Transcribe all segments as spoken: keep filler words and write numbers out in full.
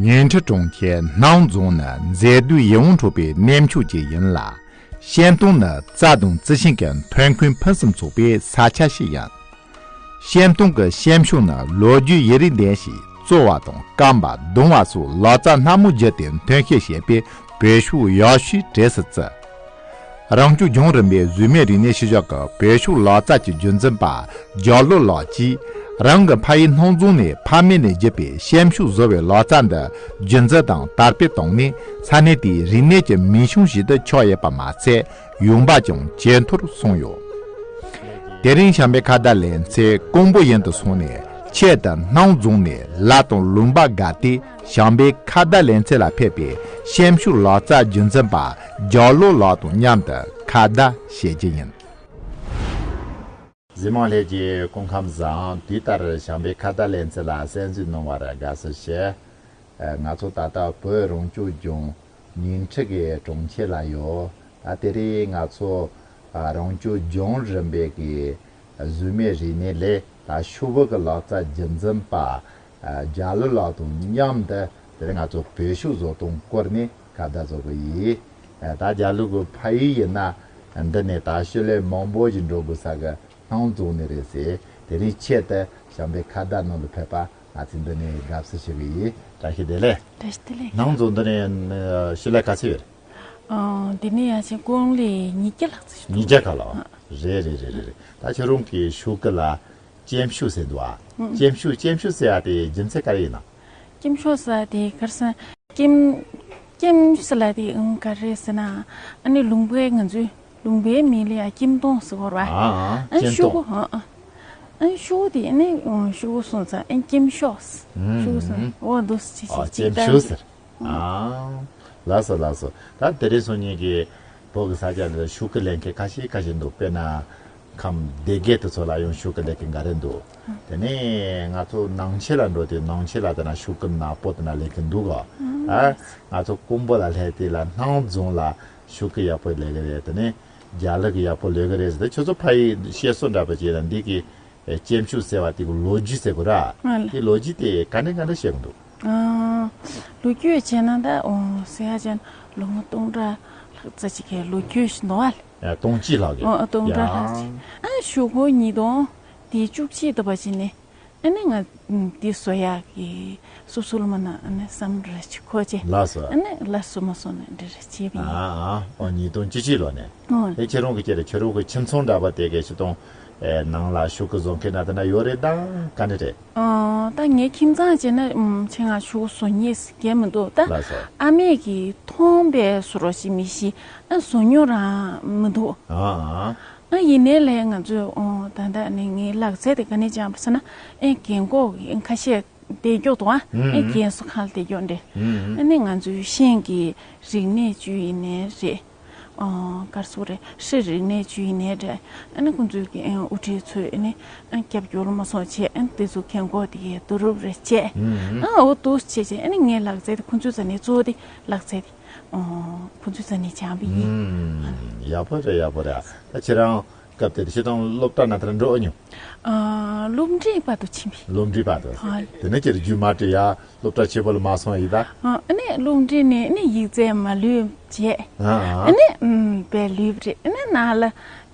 ཉིང་ཁྲི་གྲོང་ཁྱེར་སྣང་རྫོང་ནི་མཛེས་སྡུག་ཡིད་འོང་འཕྲོག་པའི་གནས་མཆོག་ཅིག་ཡིན་ལ། ཤན་སྟོང་ནི་རྩྭ་དང་རྩི་ཤིང་གི་ཐོན་ཁུངས་ཕུན་སུམ་ཚོགས་པའི་ས་ཆ་ཞིག་ཡིན། ཤན་སྟོང་གི་ཤན་ཤུག་ནི་ལོ་རྒྱུས་ཡུན་རིང་ལྡན་ཞིང་། བཙོ་བ་དང་སྐམ་པ་བརྡུང་བ་སོགས་ལག་རྩལ་སྣ་མང་བརྒྱུད་དེ་ཐོན་སྐྱེད་བྱས་པའི་བོད་ཤུག་ཡག་ཤོས་གྲས་སུ་བརྩི། རང་སྐྱོང་ལྗོངས་རིམ་པའི་བཟོ་མིའི་རིག་གནས་ཤུལ་བཞག་གི་བོད་ཤུག་ལག་རྩལ་གྱི་རྒྱུན་འཛིན་པ་རྒྱ་ལོ་ལགས་ཀྱིས། རང་གི་ཕ་ཡུལ་སྣང་རྫོང་ནས་ཕ་མེས་ནས་བརྒྱུད་པའི་ཤན་ཤུག་བཟོ་བའི་ལག་རྩལ་འདི་རྒྱུན་འཛིན་དང་དར་སྤེལ་བཏང་ནས། ས་གནས་དེའི་རིག་གནས་ཀྱི་མིང་གཞུང་ཞིག་ཏུ་ཆགས་ཡོད་པ་མ་ཚད། ཡོང་འབབ་ཀྱང་ཇེ་མཐོར་སོང་ཡོད། དེ་རིང་བྱམས་པའི་ཁ་བརྡ་ལེ་ཚན་དཀོན་པོ་ཡུལ་དུ་སོང་ནས། ཆེད་དུ་སྣང་རྫོང་ནས་ལ་དང་ལུང་པ་བརྒལ་ཏེ་བྱམས་པའི་ཁ་བརྡ་ལེ་ཚན་ལ་ཕེབས་པའི་ཤན་ཤུག་ལག་རྩལ་རྒྱུན་འཛིན་པ་རྒྱ་ལོ་ལགས་དང་མཉམ་དུ་ཁ་བརྡ་བྱེད་རྒྱུ་ཡིན། གཟིགས་མང་ལྷན་རྒྱས་སྐུ་ཁམས་བཟང་། དུས་ལྟར་བྱམས་པའི་ཁ་བརྡ་ལེ་ཚན་ལ་གསན་གཟིགས་གནང་བར་དགའ་བསུ་ཞུ། ང་ཚོ་ད་ལྟ་བོད་རང་སྐྱོང་ལྗོངས་ཉིང་ཁྲི་གི་གྲོང་ཁྱེར་ལ་ཡོད། ད་དེ་རིང་ང་ཚོ་རང་སྐྱོང་ལྗོངས་རིམ་པའི་གི་བཟོ་མིའི་རིག་གནས་ལས་ད་ཤུག་པའི་གི་ལག་རྩལ་རྒྱུན་འཛིན་པ་རྒྱ་ལོ་ལགས་དང་མཉམ་དུ། དེ་རིང་ང་ཚོ་བོད་ཤུག་བཟོ་སྟངས་སྐོར་ནས་ཁ་བརྡ་བཟོ་གི་ཡིན། ད་རྒྱ་ལོ་གི་ཕ་ཡུལ་ཡིན་ན། འདི་ནས་ད་ཤུག་ལས་མང་པོ་ཞིག་འགྲོ་དགོས་ས་གི་སྣང་རྫོང་ནས་རེད་ཟེར། དེ་རིང་ཆེད་དུ་བྱམས་པའི་ཁ་བརྡ་ནང་དུ་ཕེབས་པ་ང་ཚོས་འདི་ནས་དགའ་བསུ་ཞུ་གི་ཡིན། བཀྲ་ཤིས་བདེ་ལེགས། བཀྲ་ཤིས་བདེ་ལེགས། སྣང་རྫོང་འདི་ནས་ཤུག་ལས་ག་ཚོད་ཡོད་རེད། ཨ། འདི་ནས་ཡ་ཆེན་ཀུང་ལི་ཉིས་བརྒྱ་ལྷག་ཙམ་ཞིག་འདུག་ཉིས་བརྒྱ་ཁ་ལ། ཨ། རེད་རེད་རེད་རེད། ད་ཁྱེད་རང་གི་ཤུག་གི་ལ་ལྕེམ་ཤུག་ཟེར་འདུག་ཨ། ཨ། ལྕེམ་ཤུག་ལྕེམ་ཤུག་ཟེར་ཡ་དེ་རྒྱུ་མཚན་ག་རེ་ཡིན་ན། ལྕེམ་ཤུག་ཟེར་དེ་གར་སོང་། ལྕེམ། ལྕེམ་ཟེར་ལ་དེ་ཨང་ག་རེ་ཟེར་ན། ཨ་ནི་ལུང་པའི་ང་ཚོའི་ལུང་པའི་མིང་ལ་ཡ་ལྕེམ་སྟོང་ཟེར་གོ་ར། ཨ་ཨ། ཨ་ནི་ལྕེམ་ཤུག་སྟོང་། ཨ་ཨ། ཨ་ནི་ཤུག་དེ་ཨ་ནི་ཨང་ཤུག་སོང་ཙང་ཨ་ནི་ལྕེམ་ཤུག་ཨུམ། ཤུག་སོང་། ཨོ་འདུག་སེ་ཨ་ཅིག་ལྕེམ་ཅིག་ཤུག་ཟེར། ཨ། ལགས་སོ་ལགས་སོ། ད་དེ་རིང་སང་ཉིན་གྱི་བོད་ཀྱི་ས་ཆ་འདི་ལ་ཤུག་གི་ལས་མཁན་ཁ་ཤས་ཁ་ཤས་འདུག་དཔེར་ན་ཁམས་སྡེ་དགེ་དེ་ཚོ་ལ་ཡང་ཤུག་གི་ལས་མཁན་འགའ་རེ་འདུག་དེ་ནས་ང་ཚོ་ནང་ཆེན་ལ་འགྲོ་དུས་ནང་ཆེན་ལ་དེ་ན་ཤུག་གི་ནག་པོ་དེ་ན་ལས་མཁན་འདུག་ག་ཨ། ང་ཚོ་ཀོང་པོ་ལ་སླེབས་དུས་ལ་སྣང་རྫོང་ལ་ཤུག་གི་ཡག་པོ་ལས་གི་རེད། དེ་ནས་རྒྱ་ལོ་གི་ཡག་པོ་ལས་གི་རེད་ཟེར་ཏེ། ཁྱོད་ཚོ་ཕ་ཡུལ་བཤད་སྲོལ་འདྲ་པོ་ཅིག་ལ་འདི་གི་ཨེ། ལྕེམ་ཤུག་ཟེར་བ་དེ་གི་ལོ་རྒྱུས་ཟེར་དགོས་ར། ཨ་ལ། དེ་ལོ་རྒྱུས་དེ་ག་འདྲ་ག་འདྲ་བཤད་གི་འདུག་ཨ། ལོ་རྒྱུས་བྱས་ན་ད་འོ་ཟེར་ཡ་ཅན་ལོ་ངོ་སྟོང་ཕྲག་ལྷག་ཙམ་ཅིག་གི་ལོ་རྒྱུས་ཤིག་འདུག་ཨ་ལ། ཨ། སྟོང་གཅིག་ལྷག་གི། འོ་སྟོང་ཕྲག་ལྷག་ཅིག་ཡང་། ཨ་ཤུག་གུ་ཉིས་སྟོང་དེ་བཅུ་གཅིག་ལྟ་བུ་ཅིག་ནས། ཨ་ནི་ང་འདི་བཟོ་ཡག་གི་སོ་སོ་ལ་མ་ན་ཨ་ནི་བསམ་ར་ཅིག་ཁོ་ཅེ། ལགས་སོ། ཨ་ནི་ལ་སོ་མ་སོ་ནི་འདྲ་ར་བྱས་པ་ཡིན། ཨ་ཨ། ཨོ་ཉིས་སྟོང་བཅུ་གཅིག་ལོ་ནས། ཨོ། དེ་ཁྱེད་རང་གི་ཁྱེད་ར་ཁྱེད་རང་གི་ཁྱིམ་ཚང་འདྲ་པོ་དེ་གའི་ཤི་དང་། ཨེ། ནང་ལ་ཤུག་གི་བཟོ་མཁན་ན་དེ་འདྲ་ཡོད་རེད་ད་ག་ནས་རེད། ཨ། ད་ངའི་ཁྱིམ་ཚང་བྱས་ན་ཨམ་ཆེ་ང་ཤུག་བཟོ་མཁན་ཟེར་མཁན་མི་འདུག་ད། ལགས་སོ། ཨ་མས་ཀྱིས་མཐོང་པའི་བཟོ་རོགས་ཤིག་མི་ཤེས། ཨ་བཟོ་མྱོང་རང་མི་འདུག་ཨ་ཨ། ཨ་ཡིན་ནའི་ལས་ང་ཚོས་ཨོ་ད་ལྟ་ནི་ངའི་ལག་རྩལ་དེ་ག་ནས་སྦྱངས་པ་ཟེར་ན། ཨེ་རྒན་གོག་གི་ཁ་ཤས་བསྡད་ཀྱོག་འདུག་ཨ། ཨེ་ཨུམ། རྒན་གསོ་ཁང་ལ་བསྡད་ཀྱོག་འདྲ། ཨུམ། ཨ་ནི་ང་ཚོའི་ཤན་གྱི་རིག་གནས་བཅུ་ཡིན་ནའི་རེད། ཨོ་གར་སོ་རེད། ཧྲི་རིག་གནས་བཅུ་ཡིན་ནའི་རེད། ཨ་ནི་ཁོང་ཚོའི་གི་ཨེ་དབུ་ཁྲིད་ཚོས་ཨ་ནི་ཨེ་རྒྱབ་སྐྱོར་མ་སོང་བྱས། ཨ་ནི་དེ་ཚོ་རྒན་གོག་དེ་གའི་བསྡུ་རུབ་རེ་བྱས། ཨུམ། ཨ་འོ་འདུག་བྱས་བྱས་ཨ་ནི་ངའི་ལག་རྩལ་དེ་ཁོང་ཚོའི་རྩ་ནས་གཙོ་བོ་དེ་ལག་རྩལ་དེ། ཨོ། ཁོ་ཚོའི་རྩ་ནས་སྦྱངས་པ་ཡིན། ཨུམ། ཡག་པོ་རེད། ཡག་པོ་རེད། ད་ཁྱེད་རང་སྐབས་དེར་སྤྱིར་བཏང་སློབ་གྲྭ་ནང་དེར་འགྲོ་ཨེ་མྱོང་། ཨ། སློབ་འབྲིང་བར་དུ་ཕྱིན་པ་ཡིན། སློབ་འབྲིང་བར་དུ། ཧོ། དེ་ནས་ཁྱེད་རྒྱུན་མ་སྤྲད་ཡ་སློབ་གྲྭ་ཆེན་པོ་ལ་མ་སོང་ཡིན་ད། ཨ་ནི་སློབ་འབྲིང་ནས་ནི་ཡིག་ཚད་མ་ལུས་བྱས། ཨ་ཨ། ཨ་ནི་ཨུམ་བས་ལུས་པ་རེད། ཨ་ནི་ནང་ལ་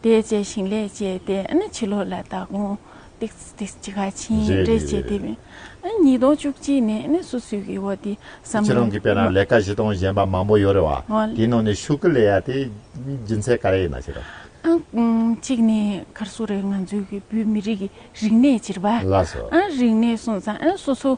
བསྡད་བྱས་ཞིང་ལས་བྱས་ཏེ། ཨ་ནི་ཕྱི་ལོགས་ལ་ད་དགོང་ཏིག་ཏིག་ཅི་ག་ཕྱིན་རེད་རེད་བྱས་རེད་ཏེ། རེད། ཨ་ཉིས་སྟོང་བཅུ་གཅིག་ནས་ཨ་ནི་སོ་སོའི་གི་འོ་དེ་བསམ་ཁྱེད་རང་གི་དཔེར་ན་ལས་ཀ་བྱེད་སྟངས་གཞན་པ་མང་པོ་ཡོད་རེད་བ། འོ་ལ། དེའི་ནང་ནས་ཤུག་གི་ལས་ཡ་དེ་རྒྱུ་མཚན་ག་རེ་ཡིན་ན་ཁྱེད་རང་། ཨ་ཨུམ་གཅིག་ནས་གར་སོ་རེད། ང་ཚོའི་གི་བོད་མི་རིགས་ཀྱི་རིག་གནས་ཅིག་རེད་བ། ལགས་སོ། ཨ་རིག་གནས་སོང་ཙང་ཨ་སོ་སོ་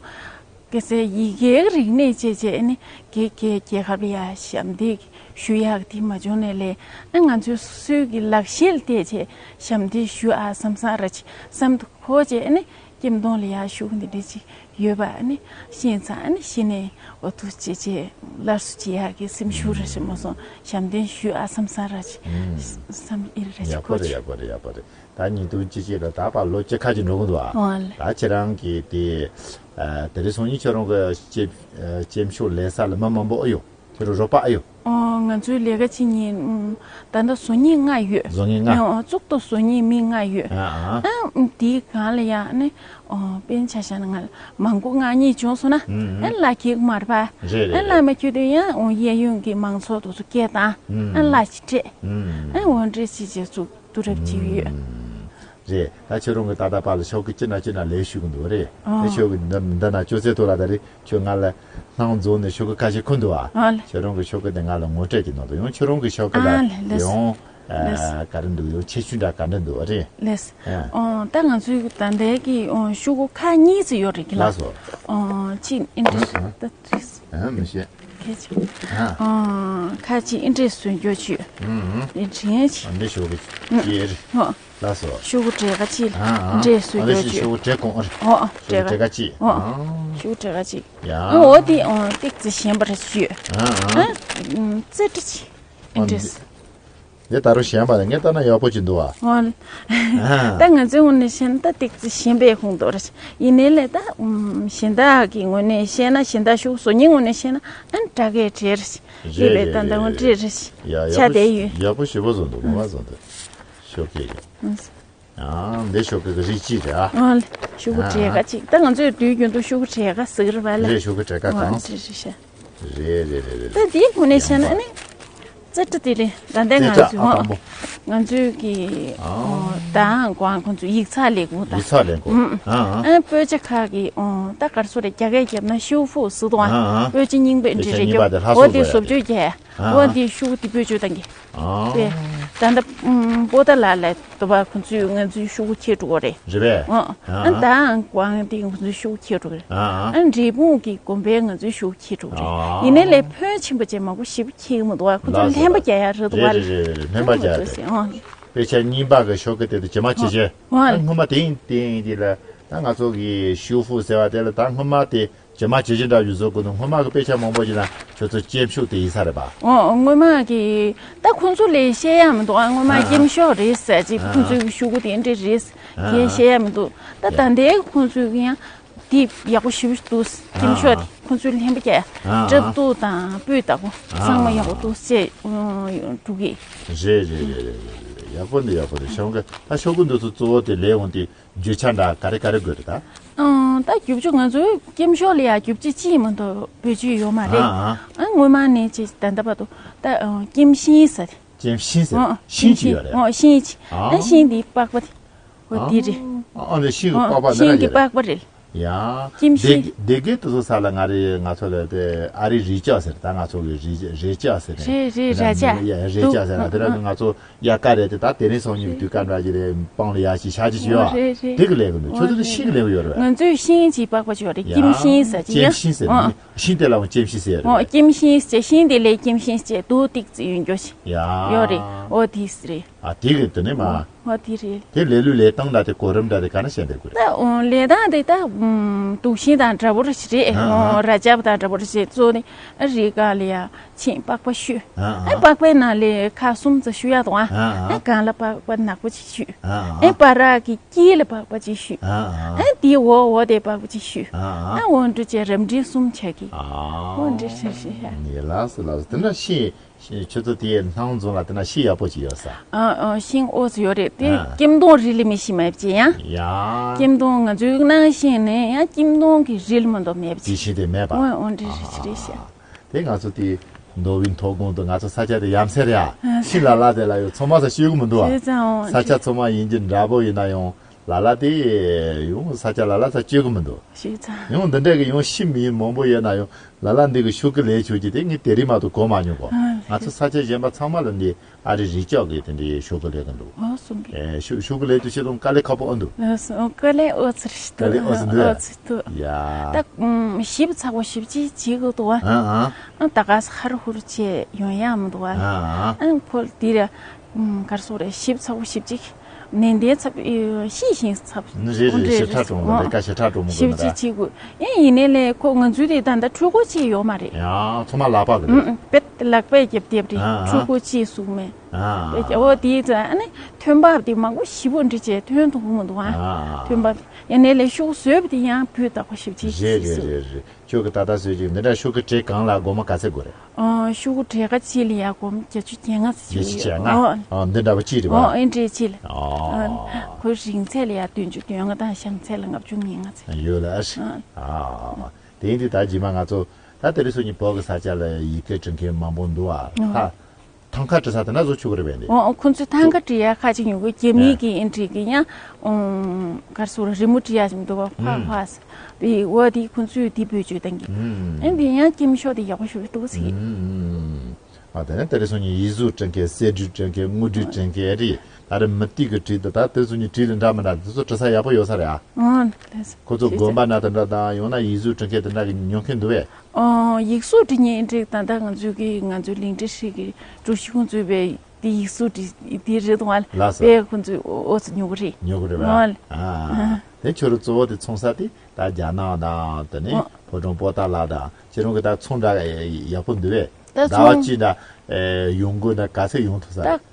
ག་ས་ཡི་གེའི་རིག་གནས་བྱས་བྱས་ཨ་ནི་རྒྱལ་རྒྱལ་རྒྱལ་ཁབ་ལ་ཡ་ཞབས་འདེགས་ཞུ་ཡག་དེ་མ་བྱུང་ནས་ལས། ཨ་ང་ཚོའི་སོ་སོའི་གི་ལག་ཤེས་ལ་བལྟས་བྱས་ཞབས་འདེགས་ཞུ་ཨ་བསམ་བསམ་ར་ཅིག་བསམ་དུ་འཁོར་བྱས། ཨ་ནི་ལྕེམ་སྟོང་ལ་ཡ་ཤུག་འདི་འདྲ་ཅིག་ཡོད་པ་ཨ་ནི་ཤེས་ཙང་། ཨ་ནི་ཤེས་ནས་འོ་ཐུགས་རྗེ་ཆེ། སླར་གསོ་བྱེད་ཡག་གི་སེམས་ཤུགས་ར་ཞིག་མ་སོང་། ཞབས་འདེགས་ཞུ་ཨ་བསམ་བསམ་ར་ཅིག་ཨུམ། བསམ་ཨེ་ར་ཅིག་ཡག་པོ་འཁོར་རེད། བྱས། ཡག་པོ་རེད། ཡག་པོ་རེད། ད་ཉིས་སྟོང་བཅུ་གཅིག་ལ་ད་བར་ལོ་བཅུ་ཁ་ཅིག་འགྲོ་གི་འདུག་ཨ། འོ་ལ། ད་ཁྱེད་རང་གི་དེ་ཨ་དེ་རིང་སང་ཉིན་ཁྱེད་རང་གི་ལྕེམ་ཨ་ལྕེམ་ཤུག་ལས་ས་ལ་མི་མང་པོ་ཨེ་ཡོད། ཁྱེད་རང་རོགས་པ་ཨེ་ཡོད། ཨོ། ང་ཚོའི་ལས་ཀ་བྱེད་མཁན་ཨུམ། ད་ལྟ་བཟོ་མཁན་ལྔ་ཡོད། བཟོ་མཁན་ལྔ། ཨོ། གཙུག་ཏུ་བཟོ་མཁན་མི་ལྔ་ཡོད། ཨ་ཨ། ཨ་དེའི་སྒང་ལ་ཡང་ནི། ཨོ། དཔེར་ན་ཆ་བཞག་ན་ང་ལ་མང་པོ་མངགས་མཁན་བྱུང་སོང་ན། ཨུམ་ཨུམ། ཨ་གླ་འཁྱེར་མ་རེད་པ། རེད་རེད། ཨ་གླ་རེད། མ་འཁྱེར་དུས་ཡང་ཨོ་གཡས་གཡོན་གྱི་མང་ཚོགས་དེ་ཚོ་སྐད་བཏང་། ཨུམ། ཨ་གླ་ཅིག་སྤྲད། ཨུམ། ཨ་འོ་འདྲ་ཅིག་བྱས་ཚུགས་བསྡུ་རུབ་བྱེད་ཀྱི་ཡོད། ཨུམ། རེད། ད་ཁྱོད་རང་གིས་ད་ལྟ་བར་ལ་ཤོག་གུ་ཅི་ན་ཅི་ན་ལས་ཞུ་གི་འདུག་རེད། ཨོ། དེ་ཁྱོད་ཀྱིས་འདི་འདི་ན་ཅོག་ཙེ་ཐོག་ལ་ད་རེད། ཁྱོད་ང་ལ་སྣང་རྫོང་ནས་ཤོག་གུ་ཁ་ཤས་འཁུར་འདུག་ཨ། ཨོ་ལེ། ཁྱོད་རང་གི་ཤོག་གུ་དེ་ང་ལ་ངོ་སྤྲོད་ཀྱི་ནང་དུ་ཡང་ཁྱོད་རང་གི་ཤོག་གུ་ཨ་ལ་ལེ་ལེས། ཡང་ལེས། ཨ་ག་རེ་འདུག་ཡང་ཁྱད་ཆོས་འདྲ་ག་འདྲ་འདུག་རེད། ལེས། ཨ། ཨོ་ད་ང་ཚོའི་ད་ལྟའི་གི་ཨོ་ཤོག་གུ་ཁག་གཉིས་ཙམ་ཡོད་རེད་གི་ལ། ལགས་སོ། ཨོ་གཅིག་ཨིན་ཏྲེ་ཨ་ཨ། ད་ཏྲིས། ཨ་མི་ཤེས། ཁྱད་ཆོས། ཨ། ཨོ་ཁ་ཅིག་ཨིན་ཏྲེ་སུན་གྱོ་ཆུ། ཨུ་ཨུ། ཨིན་ཏྲེ་ཆི། ཨ་འདི་ཤོག་གུ་ཅི་རེད། ཨོ། ལགས་སོ། ཤོག་གུ་བྲེ་ཀ་གཅིག་ཨ་ཨ། འདྲེས་སུ་ཨ་འདི་ཡོད་ཤོག་ཅིག་ཤོག་གུ་བྲེ་གོང་ཨ་རེད། ཨོ་ཨོ་བྲེ་ཀ་ཤོག་གུ་བྲེ་ཀ་གཅིག་ཨོ། ཨ། ཤོག་གུ་བྲེ་ཀ་གཅིག་ཡ། ཨ་འོ་དེ་ཨོ་ཏིག་ཙི་ཞན་པ་རེད་ཞུ། ཨ་ཨ། ཨ་ཙི་ཏྲི་ཅི་ཨ་འདྲེས། འདི་ད་རུང་ཞན་པ་རེད། ངས་ལྟ་ན་ཡག་པོ་ཅིག་འདུག་ཨ། ཨོ། ཨ། ད་ང་ཚོའི་ངོས་ནས་བཤད་ན་ད་ཏིག་ཙི་ཞན་པའི་ཁོངས་གཏོགས་རེད། ཡིན་ནའི་ལས་ད་ཨུམ་གཞན་དག་གི་ངོས་ནས་བཤད་ན་གཞན་དག་ཤོག་གུ་བཟོ་མཁན་ངོས་ནས་བཤད་ན་ཨ་ནི་དྲག་གེ་བྲེལ་རེད། རེད་ལས་ལས་ད་ལྟ་ངོ་སྤྲད་རེད། ཡ་ཡག་ཆ་པོ་དེ་ཞེ་ཡོད། ཡག་པོ་ཞེ་པོ་བཟོ་འདུག་ངོ་མ་བཟོ་འདུག་ཤོག་གེ་ཡོད། ཨང་འདི་ཤོག་གེ་གི་རིགས་གཅིག་རེད་ཨ། ཨང་ལ་ཤོག་གུ་བྲེ་ཀ་གཅིག་ད་ང་ཚོས་དུས་རྒྱུན་དུ་ཤོག་གུ་བྲེ་ཀ་ཟེར་གི་རེད་པ་ལ། རེད་ཤོག་གུ་བྲེ་ཀ་གང་། རེད་རེད་ཤ། རེད་རེད་རེད་རེད། ད་འདིའི་ངོས་ནས་བཤད་ན་ཨ་ནི། ཙི་ཏྲ་དེ་རེད་ད་ལྟ་ང་ཙི་ཏྲ་ཚོས་ཨ་དང་པོ། ང་ཚོས་ཀྱི་ཨ། ད་ཨང་ཀོང་ཁོང་ཚོས་ཡིག་ཚགས་ལས་ཁུངས་དང་། ཡིག་ཚགས་ལས་ཁུངས་ཨ་ཨ། ཨ་སྤོས་ཆ་ཁག་གི་ཨོ་ད་གར་སོ་རེ་རྒྱ་སྐད་རྒྱབ་ན་ཤིའུ་ཧྥུའུ་ཟེར་དུས་ཨ་ཨ། སྤོས་ཆ་རྙིང་པའི་འདྲི་རེ་རྒྱབ་ཨོ་དེ་བཟོ་བཅོས་རྒྱག་ཨ་ཨོ་དེ་ཤིའུ་དེ་སྤོས་ཆ་བཏང་གི་ཨ། དེ་ད་ལྟ་པོ་ཏ་ལ་ལ་དུ་བ་ཁོང་ཚོས་ང་ཚོའི་ཤིའུ་ཁྱེར་འགྲོ་གི་རེད། རེད་པས། ཨ་ཨ། ཨ་ད་ཨང་ཀོང་དེ་ང་ཚོའི་ཤིའུ་ཁྱེར་འགྲོ་གི་རེད། ཨ་ཨ། ཨ་འབྲས་སྤུངས་ཀྱི་དགོན་པས་ང་ཚོའི་ཤིའུ་ཁྱེར་འགྲོ་གི་རེད། ཨ། ཡིན་ནའི་ལས་ཕོན་ཆེན་པོ་ཅན་མང་པོ་ཞིབ་ཁྱེར་གི་མི་འདུག་ཨ། ཁོ་ཚོ་ལྷན་པ་རྒྱག་ཡ་རེད་འདུག་ཨ། རེད་རེད་རེད། ལྷན་པ་རྒྱག་རེད། ཨ། དཔེ་ཆ་རྙིང་པ་གི་ཤོག་གུ་དེ་དུ་ཇི་མ་ཇི་བཞིན་ཨ་སྔོན་མ་དེ་ཡིན་དེ་ཡིན་དེ་ལ་ད་ང་ཚོ་གི་ཤིའུ་ཧྥུའུ་ཟེར་བ་དེ་ལ་ད་སྔོན་མ་དེ་ཇི་མ་ཇི་བཞིན་འདྲ་ཡོད་བཟོ་དགོས་འདུག་སྔོན་མ་གི་དཔེ་ཆ་མང་པོ་ཞིག་ན་ཁྱོད་ཚོ་སྐྱེམས་ཤོག་དེ་ཡིན་ས་རེད་པ། ཨོ་སྔོན་མ་གི་ད་ཁོང་ཚོ་ལས་བཤད་ཡ་མི་འདུག་ཨ། སྔོན་མ་ཨ་སྐྱེམས་ཤོག་རེད་ཟེར་ཅིག་ཨ་ཁོང་ཚོའི་ཤོག་གུ་དེ་འདྲ་རེད་ཟེར་ཨ་བཤད་ཡ་མི་འདུག་ད་ད་ལྟའི་ཁོང་ཚོའི་གི་ཡང་། དེ་ཡག་པོ་ཞེ་པོ་འདུག་སྐྱེམས་ཤོག་དེ་ཁོང་ཚོས་ལྷན་པ་རྒྱག་ཨ་ཨ། སྲབ་མདོག་དང་སྤུས་དག་པོ་ཨ་ཚང་མ་ཡག་པོ་འདུག་ཅེས་འགྲོ་གི། རེད་རེད་རེད་རེད་རེད། ཡག་པོ་འདུག་ཡག་པོ་འདུག་ཤོག་གུ་ད་ཤོག་གུ་འདི་ཚོ་གཙོ་བོ་དེ་ལས་འོང་དེ་རྒྱུ་ཆ་འདྲ་ག་རེ་ག་རེ་དགོས་རེད་ད། ཨང་ད་རྒྱུ་ཆ་ང་ཚོའི་སྐྱེམས་ཤོག་ལ་ཡ་རྒྱུ་ཆ་གཅིག་མ་གཏོགས་བེད་སྤྱོད་ཡོད་མ་རེད། ཨ་ཨ། ཨ་སྔོན་མ་ནས་ཅིག་ད་ལྟ་བར་དུ་ད་ཨང་སྐྱེམས་ཤིང་ཟེར། སྐྱེམས་ཤིང་ཟེར་ཨང་ཤིང་ཅིག་ཡོད་རེད། ཨང་ཤིང་ཅིག་ཨ་ཨ་ཤིང་འདིའི་པགས་པ་དེ། འོ་དེ་རེད། ཨ་ཨ་འདི་ཤིང་གི་པགས་པ་འདི་ཤིང་གི་རེད། པགས་པ་རེད། ཡ། སྐྱེམས་ཤིང་། སྡེ་དགེ་དེ་ཚོ་ས་ལ་ང་རེ་ང་ཚོ་ལ་དེ་ཨ་རི་རེ་ལྕག་ཟེར་ད་ང་ཚོ་གི་རེ་རེ་ལྕག་ཟེར་རེད། རེད་རེད་རེ་ལྕག་རེད་ལྕག་ཟེར་དེ་ར་ང་ཚོ་དབྱར་ཁ་རེད་དེ་ད་དེ་རིང་སང་ཉིན་གྱི་དུས་སྐབས་འདྲ་ཅིག་རེད་སྤང་ལ་ཡ་ཅིག་ཤ་ཅིག་ཅིག་ཡོད་རེད་རེད། དེ་གི་ལས་གི་འདུག་ཁྱོད་ཚོ་དེ་ཤིང་གི་ལས་གི་ཡོད་རེད། ང་ཚོས་ཤིང་གི་པགས་པ་ཅིག་ཡོད་རེད་སྐྱེམས་ཤིང་ཟེར་ཅིག་ཡ། སྐྱེམས་ཤིང་ཟེར་ཨ། ཤིང་དེ་ལ་སྐྱེམས་ཤིང་ཟེར་ཡོད་རེད། སྐྱེམས་ཤིང་ཟེར་ཤིང་དེ་ལས་སྐྱེམས་ཤིང་ཟེར་རྡོ་ཏིག་ཙི་ཡོད་འགྱོ་ཞིག་ཡ། ཡོད་རེད། འོ་དེ་ཟེར་རེད། ཨ་དེ་གི་དེ་ནས་མ། ཨོ་དེ་རེད། དེ་ལས་ལུས་ལས་སྟངས་འདྲ་དེ་གོ་རིམ་འདྲ་དེ་ག་ནས་བཤད་འདོད་དགོས་རེད། ད་ལས་སྟངས་དེ་ད་དུག་ཤིང་དང་འདྲ་པོ་རེད་ཤི་རེད། ཨ་ཨ། ར་ལྕགས་དང་འདྲ་པོ་རེད་ཤི་གཙོ་ནི་རི་སྒང་ལ་ཡ་ཆིང་པགས་པ་བཤུས། ཨ་ཨ། ཨ་པགས་པའི་ནང་ལ་ཁ་གསུམ་ཙམ་བཤུས་ཡ་དང་ཨ་ཨ། ཨ་སྒང་ལ་པགས་པ་ནག་པོ་ཅིག་བཤུས། ཨ་ཨ། ཨ་བར་གི་དཀྱིལ་ལ་པགས་པ་ཅིག་བཤུས། ཨ་ཨ། ཨ་དེའི་འོག་འོག་དེ་པགས་པ་ཅིག་བཤུས། ཨ་ཨ། ཨ་འོ་འདྲ་བྱས་རབ་འབྲིང་གསུམ་བྱས་ཀྱི། ཨ་འོ་འདྲ་བྱས་ཤི་ཤ། ནི་ལགས་སོ་ལགས་སོ་དེ་འདྲ་ཤི། ཁྱོད་ཚོ་དེའི་སྣང་རྫོང་ལ་དེ་ན་ཤིང་ཡག་པོ་ཅིག་ཡོད་ས། ཨ་ཨ་ཤིང་ཨོ་ཙི་ཡོད་རེད་དེ་ཨ། སྐྱེམས་སྟོང་རི་ལ་མི་ཤི་མེད་པ་ཅི་ཡང་། ཡ། སྐྱེམས་སྟོང་ང་ཚོའི་སྣང་ཤེས་ནས་ཡང་སྐྱེམས་སྟོང་གི་རི་ལ་མ་གཏོགས་མེད་པ་ཅི། དེ་ཤིང་དེ་མེད་པ། ཨོ་ཨོ་འདྲི་རི་ཅི་རེད་ཤག་དེ་ང་ཚོ་དེ་མདོ་དབུས་མཐོ་སྒང་དུ་ང་ཚོ་ས་ཆ་དེ་ཡ་མཚན་རེད་ཨ། ཤིང་ལ་ལ་དེ་ལ་ཡོད་ཚང་མ་ས་ཤོད་གི་མི་འདུག་ཨ། ས་ཆ་ཚང་མ་ཡིན་གྱི་འདྲ་པོ་ཡིན་ན་ཡང་། ལ་ལ་དེ་ཡང་ས་ཆ་ལ་ལ་ས་སྤྱོད་གི་མི་འདུག་ཤེས་ཚང་། ཡང་འདི་འདྲ་གི་ཡང་ཤི་མི་མང་པོ་ཡོད་ན་ཡང་ལ་ལ་འདི་གི་ཤོག་གུ་ལས་ཆོག་གི་དེ་ངས་དེ་རིང་མ་གཏོགས་གོ་མ་མྱོང་གོ་ཨ། ང་ཚོ་ས་ཆ་གཞན་པ་ཚང་མ་ལ་འདི་ཨ་རི་རི་ལྕགས་གི་དེ་འདྲའི་ཤོག་གུ་ལས་གི་འདུག་ཨོ་སོང་གི་ཨེ་ཤོག་ཤོག་གུ་ལས་དུ་ཤེས་རུང་དཀའ་ལས་ཁག་པོ་ཨ་འདུག་ཨོ་སོང་དཀའ་ལས་ཨོ་ཚི་རི་ཤི་དཀའ་ལས་ཨོ་ཚི་འདུག་ཨོ་ཚི་འདུག་ཡ། ད་ཞིབ་ཚགས་པོ་ཞིབ་ཅིག་བྱེད་གི་འདུག་ཨ། ཨ་ཨ། ཨ་ད་ག་ས་ཧར་ཧུར་བྱེད་ཡོང་ཡ་མི་འདུག་ཨ། ཨ་ཨ། ཨ་ཁོ་འདི་ར། ཨུམ། ག་རེ་ཟེར་དགོས་རེད། ཞིབ་ཚགས་པོ་ཞིབ་ཅིག་ནན་ཏན་ཚབ་ཨེ་ཤེས་ཤིང་ཚབ། ནི་རེད་རེད། ཞིབ་ཕྲ་གྲོང་མོ་ལས་ཀ་ཞིབ་ཕྲ་གྲོང་མོ་ཞིབ་དགོས་ན་ཅིག་བྱེད་དགོས། ཨེ་ཡིན་ནའི་ལས་ཁོ་ང་ཚོའི་དེ་ད་ལྟ་འཕྲུལ་འཁོར་ཅིག་ཡོད་མ་རེད། ཡང་ཚང་མ་ལག་པ་གི་རེད། ཨུམ་ཨུམ། བེད་ལག་པས་རྒྱབ་རྒྱབ་རེད། ཨ་ཨ། འཕྲུལ་འཁོར་ཅིག་བཟོ་མེད། ཨ་ཨ། བེད་ཨོ་དེའི་ཚེ་ཨ་ནི་ཐོན་འབབ་དེ་མང་པོ་ཞེ་པོ་འདྲི་བྱས་ཐོན་ཐུབ་ཀྱི་མི་འདུག་ཨ། ཨ་ཨ། ཐོན་འབབ། ཡང་ནས་ལས་ཤོག་བཟོས་པ་དེ་ཡང་སྤུས་དག་པོ་ཞེ་པོ་ཅིག་རེད་རེད་རེད་རེད། ཁྱོད་ཀྱི་ད་ལྟ་བཟོས་ཅིག་འདི་འདྲ་ཤོག་གི་གྲས་གང་ལ་སྒོར་མོ་ག་ཚད་དགོས་རེད། ཨ། ཤོག་གུ་གྲས་ཀ་གཅིག་ལ་ཡ་སྒོར་མོ་བརྒྱད་ཅུ་གྱ་ལྔ་ཙམ་ཅིག་བརྒྱད་ཅུ་གྱ་ལྔ། ཨོ། ཨ། འདི་འདྲ་པོ་གཅིག་རེད་པ། ཨོ། ཨེ་འདྲས་གཅིག་ལ། ཨོ། ཨ། ཁོའི་རིང་ཚད་ལ་ཡ་བདུན་ཅུ་དོན་ལྔ་དང་བྱང་ཚད་ལ་ལྔ་བཅུ་ང་ལྔ་ཙམ་ཡོད་ལ། ཨ། ཨ། དེ་ཡིན་དུས་ད་རྗེས་མ་ང་ཚོ་ད་དེ་རིང་སང་ཉིན་བོད་ཀྱི་ས་ཆ་ལ་ཡི་གེ་འབྲི་མཁན་མང་པོ་འདུག་ཨ། ཨོ། ཧ། ཐང་ཀ་འབྲི་ས་དེ་འདྲ་བཟོ་ཆོག་གི་རེད་པས་འདི། ཨོ། ཁོ་ཚོས་ཐང་ཀ་འབྲི་ཡ་ཁ་ཅིག་ཉོ་གི། རྒྱ་མིའི་ཨ། གི་ཨེ་འདྲས་གི་ཡང་། ཨོ། ག་རེ་ཟེར་དགོས་རེད། རི་མོ་འབྲི་ཡ་ཞིག་འདུག་པ། ཕ་ཧ་ཟེར་དེ། འོ་དེ་ཁོ་ཚོས་དེ་བེད་སྤྱོད་གཏོང་གི། ཨ། དེ་ཡང་སྐྱེམས་ཤོག་དེ་ཡག་པོ་ཞེ་པོ་འདུག་ཟེར་གི། ཨ། དེ་ནས་དེ་རིང་སང་ཉིན་ཡིག་གཟུགས་འབྲི་མཁན། གསེར་སྦྲུལ་འབྲི་མཁན། དངུལ་སྦྲུལ་འབྲི་མཁན་རེད། ད་རེས་མུ་ཏིག་གི་བྲིས་འདུག་ད་དེ་ཚོ་གཉིས་བྲིས་ལ་འདྲ་མི་འདྲ་དེ་ཚོ་འབྲི་ས་ཡག་པོ་ཡོད་ས་རེད་ཨ། ཨོ། ལགས་སོ། ཁོ་ཚོ་དགོན་པ་ན་དེ་འདྲ་དང་ཡང་ན་ཡིག་གཟུགས་འབྲི་མཁན་དེ་འདྲ་གི་ཉོ་མཁན་འདུག་པས། ཨོ། ཡིག་གཟུགས་འབྲི་མཁན་འདི་ད་ལྟ་ང་ཚོའི་གི་ང་ཚོའི་ལིང་ཏི་ཧྲི་གི་གྲུ་བཞི་ཁོང་ཚོའི་པའི་དེ་ཡིག་གཟུགས་འབྲི་དེ་རེད་འདུག་ཨ། ལགས་སོ། པས་ཁོང་ཚོས་ཨོ་ཙི་ཉོ་གི་རེད། ཉོ་གི་རེད་པས། ཨོ། ཨ། དེ་ཁྱོད་རང་གཙོ་བོ་དེ་ཚོང་ས་དེ་ད་རྒྱ་ནག་དང་དེ་ནས་ཨོ་ཕོ་བྲང་པོ་ཏཱ་ལ་དང་ཁྱེད་རང་གི་ད་ཚོང་འདྲ་ཡག་པོ་འདུག་པས། ད་ཟླ་བ་ཚོང་གཅིག་ན་ཨེ་ཡོང་སྒོ་ན་ག་ཚད་ཡོང་ཐུབ་ས་ད་རེད།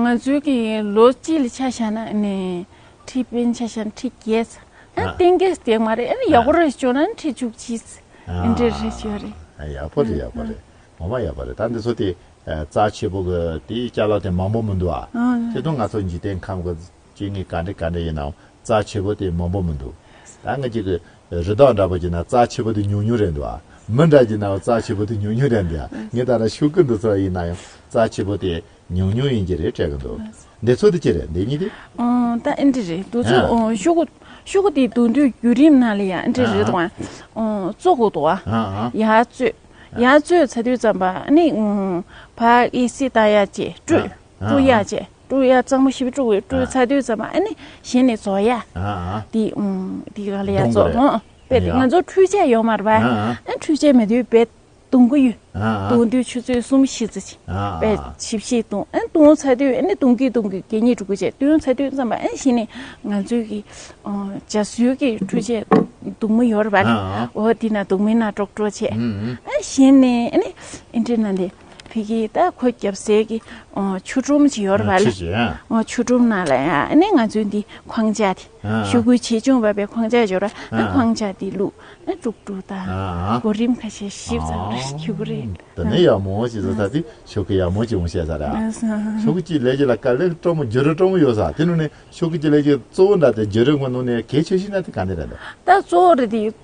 ང་ཚོའི་གི་ལོ་གཅིག་ལ་ཆ་བཞག་ན་ནི་ཁྲི་དཔོན་ཆ་བཞག་ན་ཁྲི་བརྒྱད་ཙམ། ཨ། ཨ། གཏན་འཁེལ་དེ་མ་རེད། ཨ་ནི་ཡག་པོ་རེ་བྱུང་ན་ཁྲི་བཅུ་གཅིག་ཙམ། ཨ། ཨེ་འདྲས་རེ་བྱུང་རེད། ཨ། ཡག་པོ་རེད། ཡག་པོ་རེད། ངོ་མ་ཡག་པོ་རེད། ད་འདི་ཚོ་དེ་ཨ་རྩ་ཆེ་པོ་གི་དེའི་ཅ་ལག་དེ་མང་པོ་མི་འདུག་ཨ། ཨ། དེ་དུས་ང་ཚོ་འཇིག་རྟེན་ཁམས་གི་སྐྱེ་དངོས་ག་འདྲ་ག་འདྲ་ཡིན་ནའང་རྩ་ཆེ་པོ་དེ་མང་པོ་མི་འདུག་ད་ང་ཅིག་གི་རི་དྭགས་འདྲ་པོ་ཅིག་ན་རྩ་ཆེ་པོ་དེ་ཉུང་ཉུང་རེད་འདུག་ཨ། མི་འདྲ་ཅིག་ན་རྩ་ཆེ་པོ་དེ་ཉུང་ཉུང་རེད་འདུག་ཨ། ངས་ད་ལྟ་ཤོག་གུ་འདི་ཚོ་ཡིན་ན་ཡང་རྩ་ཆེ་པོ་དེ་ཉུང་ཉུང་ཡིན་གྱི་རེད་དྲན་གྱི་འདུག་འདི་ཚོ་དེ་ཅི་རེད། འདི་གཉིས་དེ། ཨོ། ད་ཨེ་འདྲ་རེད། འདི་ཚོ། ཨ། ཨོ། ཤོག་གུ་ཤོག་གུ་དེ་འདོན་དུས་བརྒྱུད་རིམ་ནང་ལ་ཡ་ཨེ་འདྲ་རེད། ཨ། འདུག་ཨ། ཨོ། བཙོ་དགོས་འདུག་ཨ། ཨ། ཨ། ཡར་བཙོས། ཡར་བཙོས་ཚར་དུས་ཙམ་པ་ཨ་ནི། ཨོ། ཕར་ཨེ་སི་བཏང་ཡ་བྱས། བཀྲུས། ཨ། བཀྲུ་ཡ་བྱས། བཀྲུ་ཡ་གཙང་མ་ཞེ་པོ་བཀྲུ་དགོས། བཀྲུས། ཨ། ཚར་དུས་ཙམ་པ་ཨ་ནི་གཞི་ནས་བཙོ་ཡ། ཨ། ཨ། དེ། ཨུམ། དེ་ག་ལ་ཡ་བཙོ། ཨ། དཔེ་དེ་ང་ཚོ་འཕྲུལ་ཆས་ཡོད་མ་རེད་པ། ཨ། ཨ། འཕྲུལ་ཆས་མེད་དུས་དཔེ་བརྡུང་གི་ཡོད། ཨ། ཨ། བརྡུང་དུས་ཆུ་ཚོད་གསུམ་བཞི་ཙམ་ཅིག་ཨ། ཨ། དཔེ་ཞིབ་ཞིབ་བརྡུང་། ཨ། བརྡུང་ཚར་དུས་ཨ་ནི་བརྡུང་གི་བརྡུང་གི་གད་སྙིགས་འགྲོ་གི་བྱས། བརྡུང་ཚར་དུས་ཙམ་པ་ཨ་ནི་གཞི་ནས་ང་ཚོའི་གི། ཨོ། ཇ་སོས་ཀྱི་འཕྲུལ་ཆས་བརྡུང་མི་ཡོད་རེད་པ། ཨ། ཨ། འོ་དེ་ན་བརྡུང་མི་ན་ཀྲོག་ཀྲོག་བྱས། ཨུམ། ཨུམ། ཨ། གཞི་ནས་ཨ་ནི་ཨེ་འདྲ་ན་དེ། ཕ་གི་ད་ཁོ་རྒྱབ་སའི་གི། ཨོ། ཆུ་ཁྲོམ་ཅིག་ཡོད་རེད་པ་ལ། ཆུ་ཅིག་ཨ། ཨོ། ཆུ་ཁྲོམ་ནང་ལ་ཡ་ཨ་ནི་ང་ཚོའི་འདི་ཁང་ཆ་དེ། ཨ། ཨ། ཤོག་གུ་ཆེ་ཆུང་བབས་པའི་ཁང་ཆ་ཡོད་རེད། ཨ། ཨ། ཁང་ཆ་དེ་བླུགས། ཨ། དཀྲུག་དཀྲུག་དང་། ཨ། ཨ། གོ་རིམ་ཁ་ཤས་ཞིབ་ཚགས་རེ་ཞུ་གི་རེད། དེ་ནས་ཡག་མོ་ཞིག་བཟོ་ས་དེ་ཤོག་གུ་ཡག་མོ་ཅིག་འོང་ཤེས་ས་རེད། ཨ། ཤོག་གུ་གཅིག་ལས་ཀྱི་ལ་དཀའ་ལས་སྤྲོ་མོ་བརྒྱུད་རིམ་སྤྲོ་མོ་ཡོད་ས་དེ་ནང་ནས་ཤོག་གུ་གཅིག་ལས་ཀྱི་གཙོ་བོ་འདྲ་དེ་བརྒྱུད་རིམ་གི་ནང་ནས་གལ་ཆེ་ཤོས་ན་དེ་ག་འདྲ་རེད་འདུག་ད་གཙོ་བོ་རེད་དེ།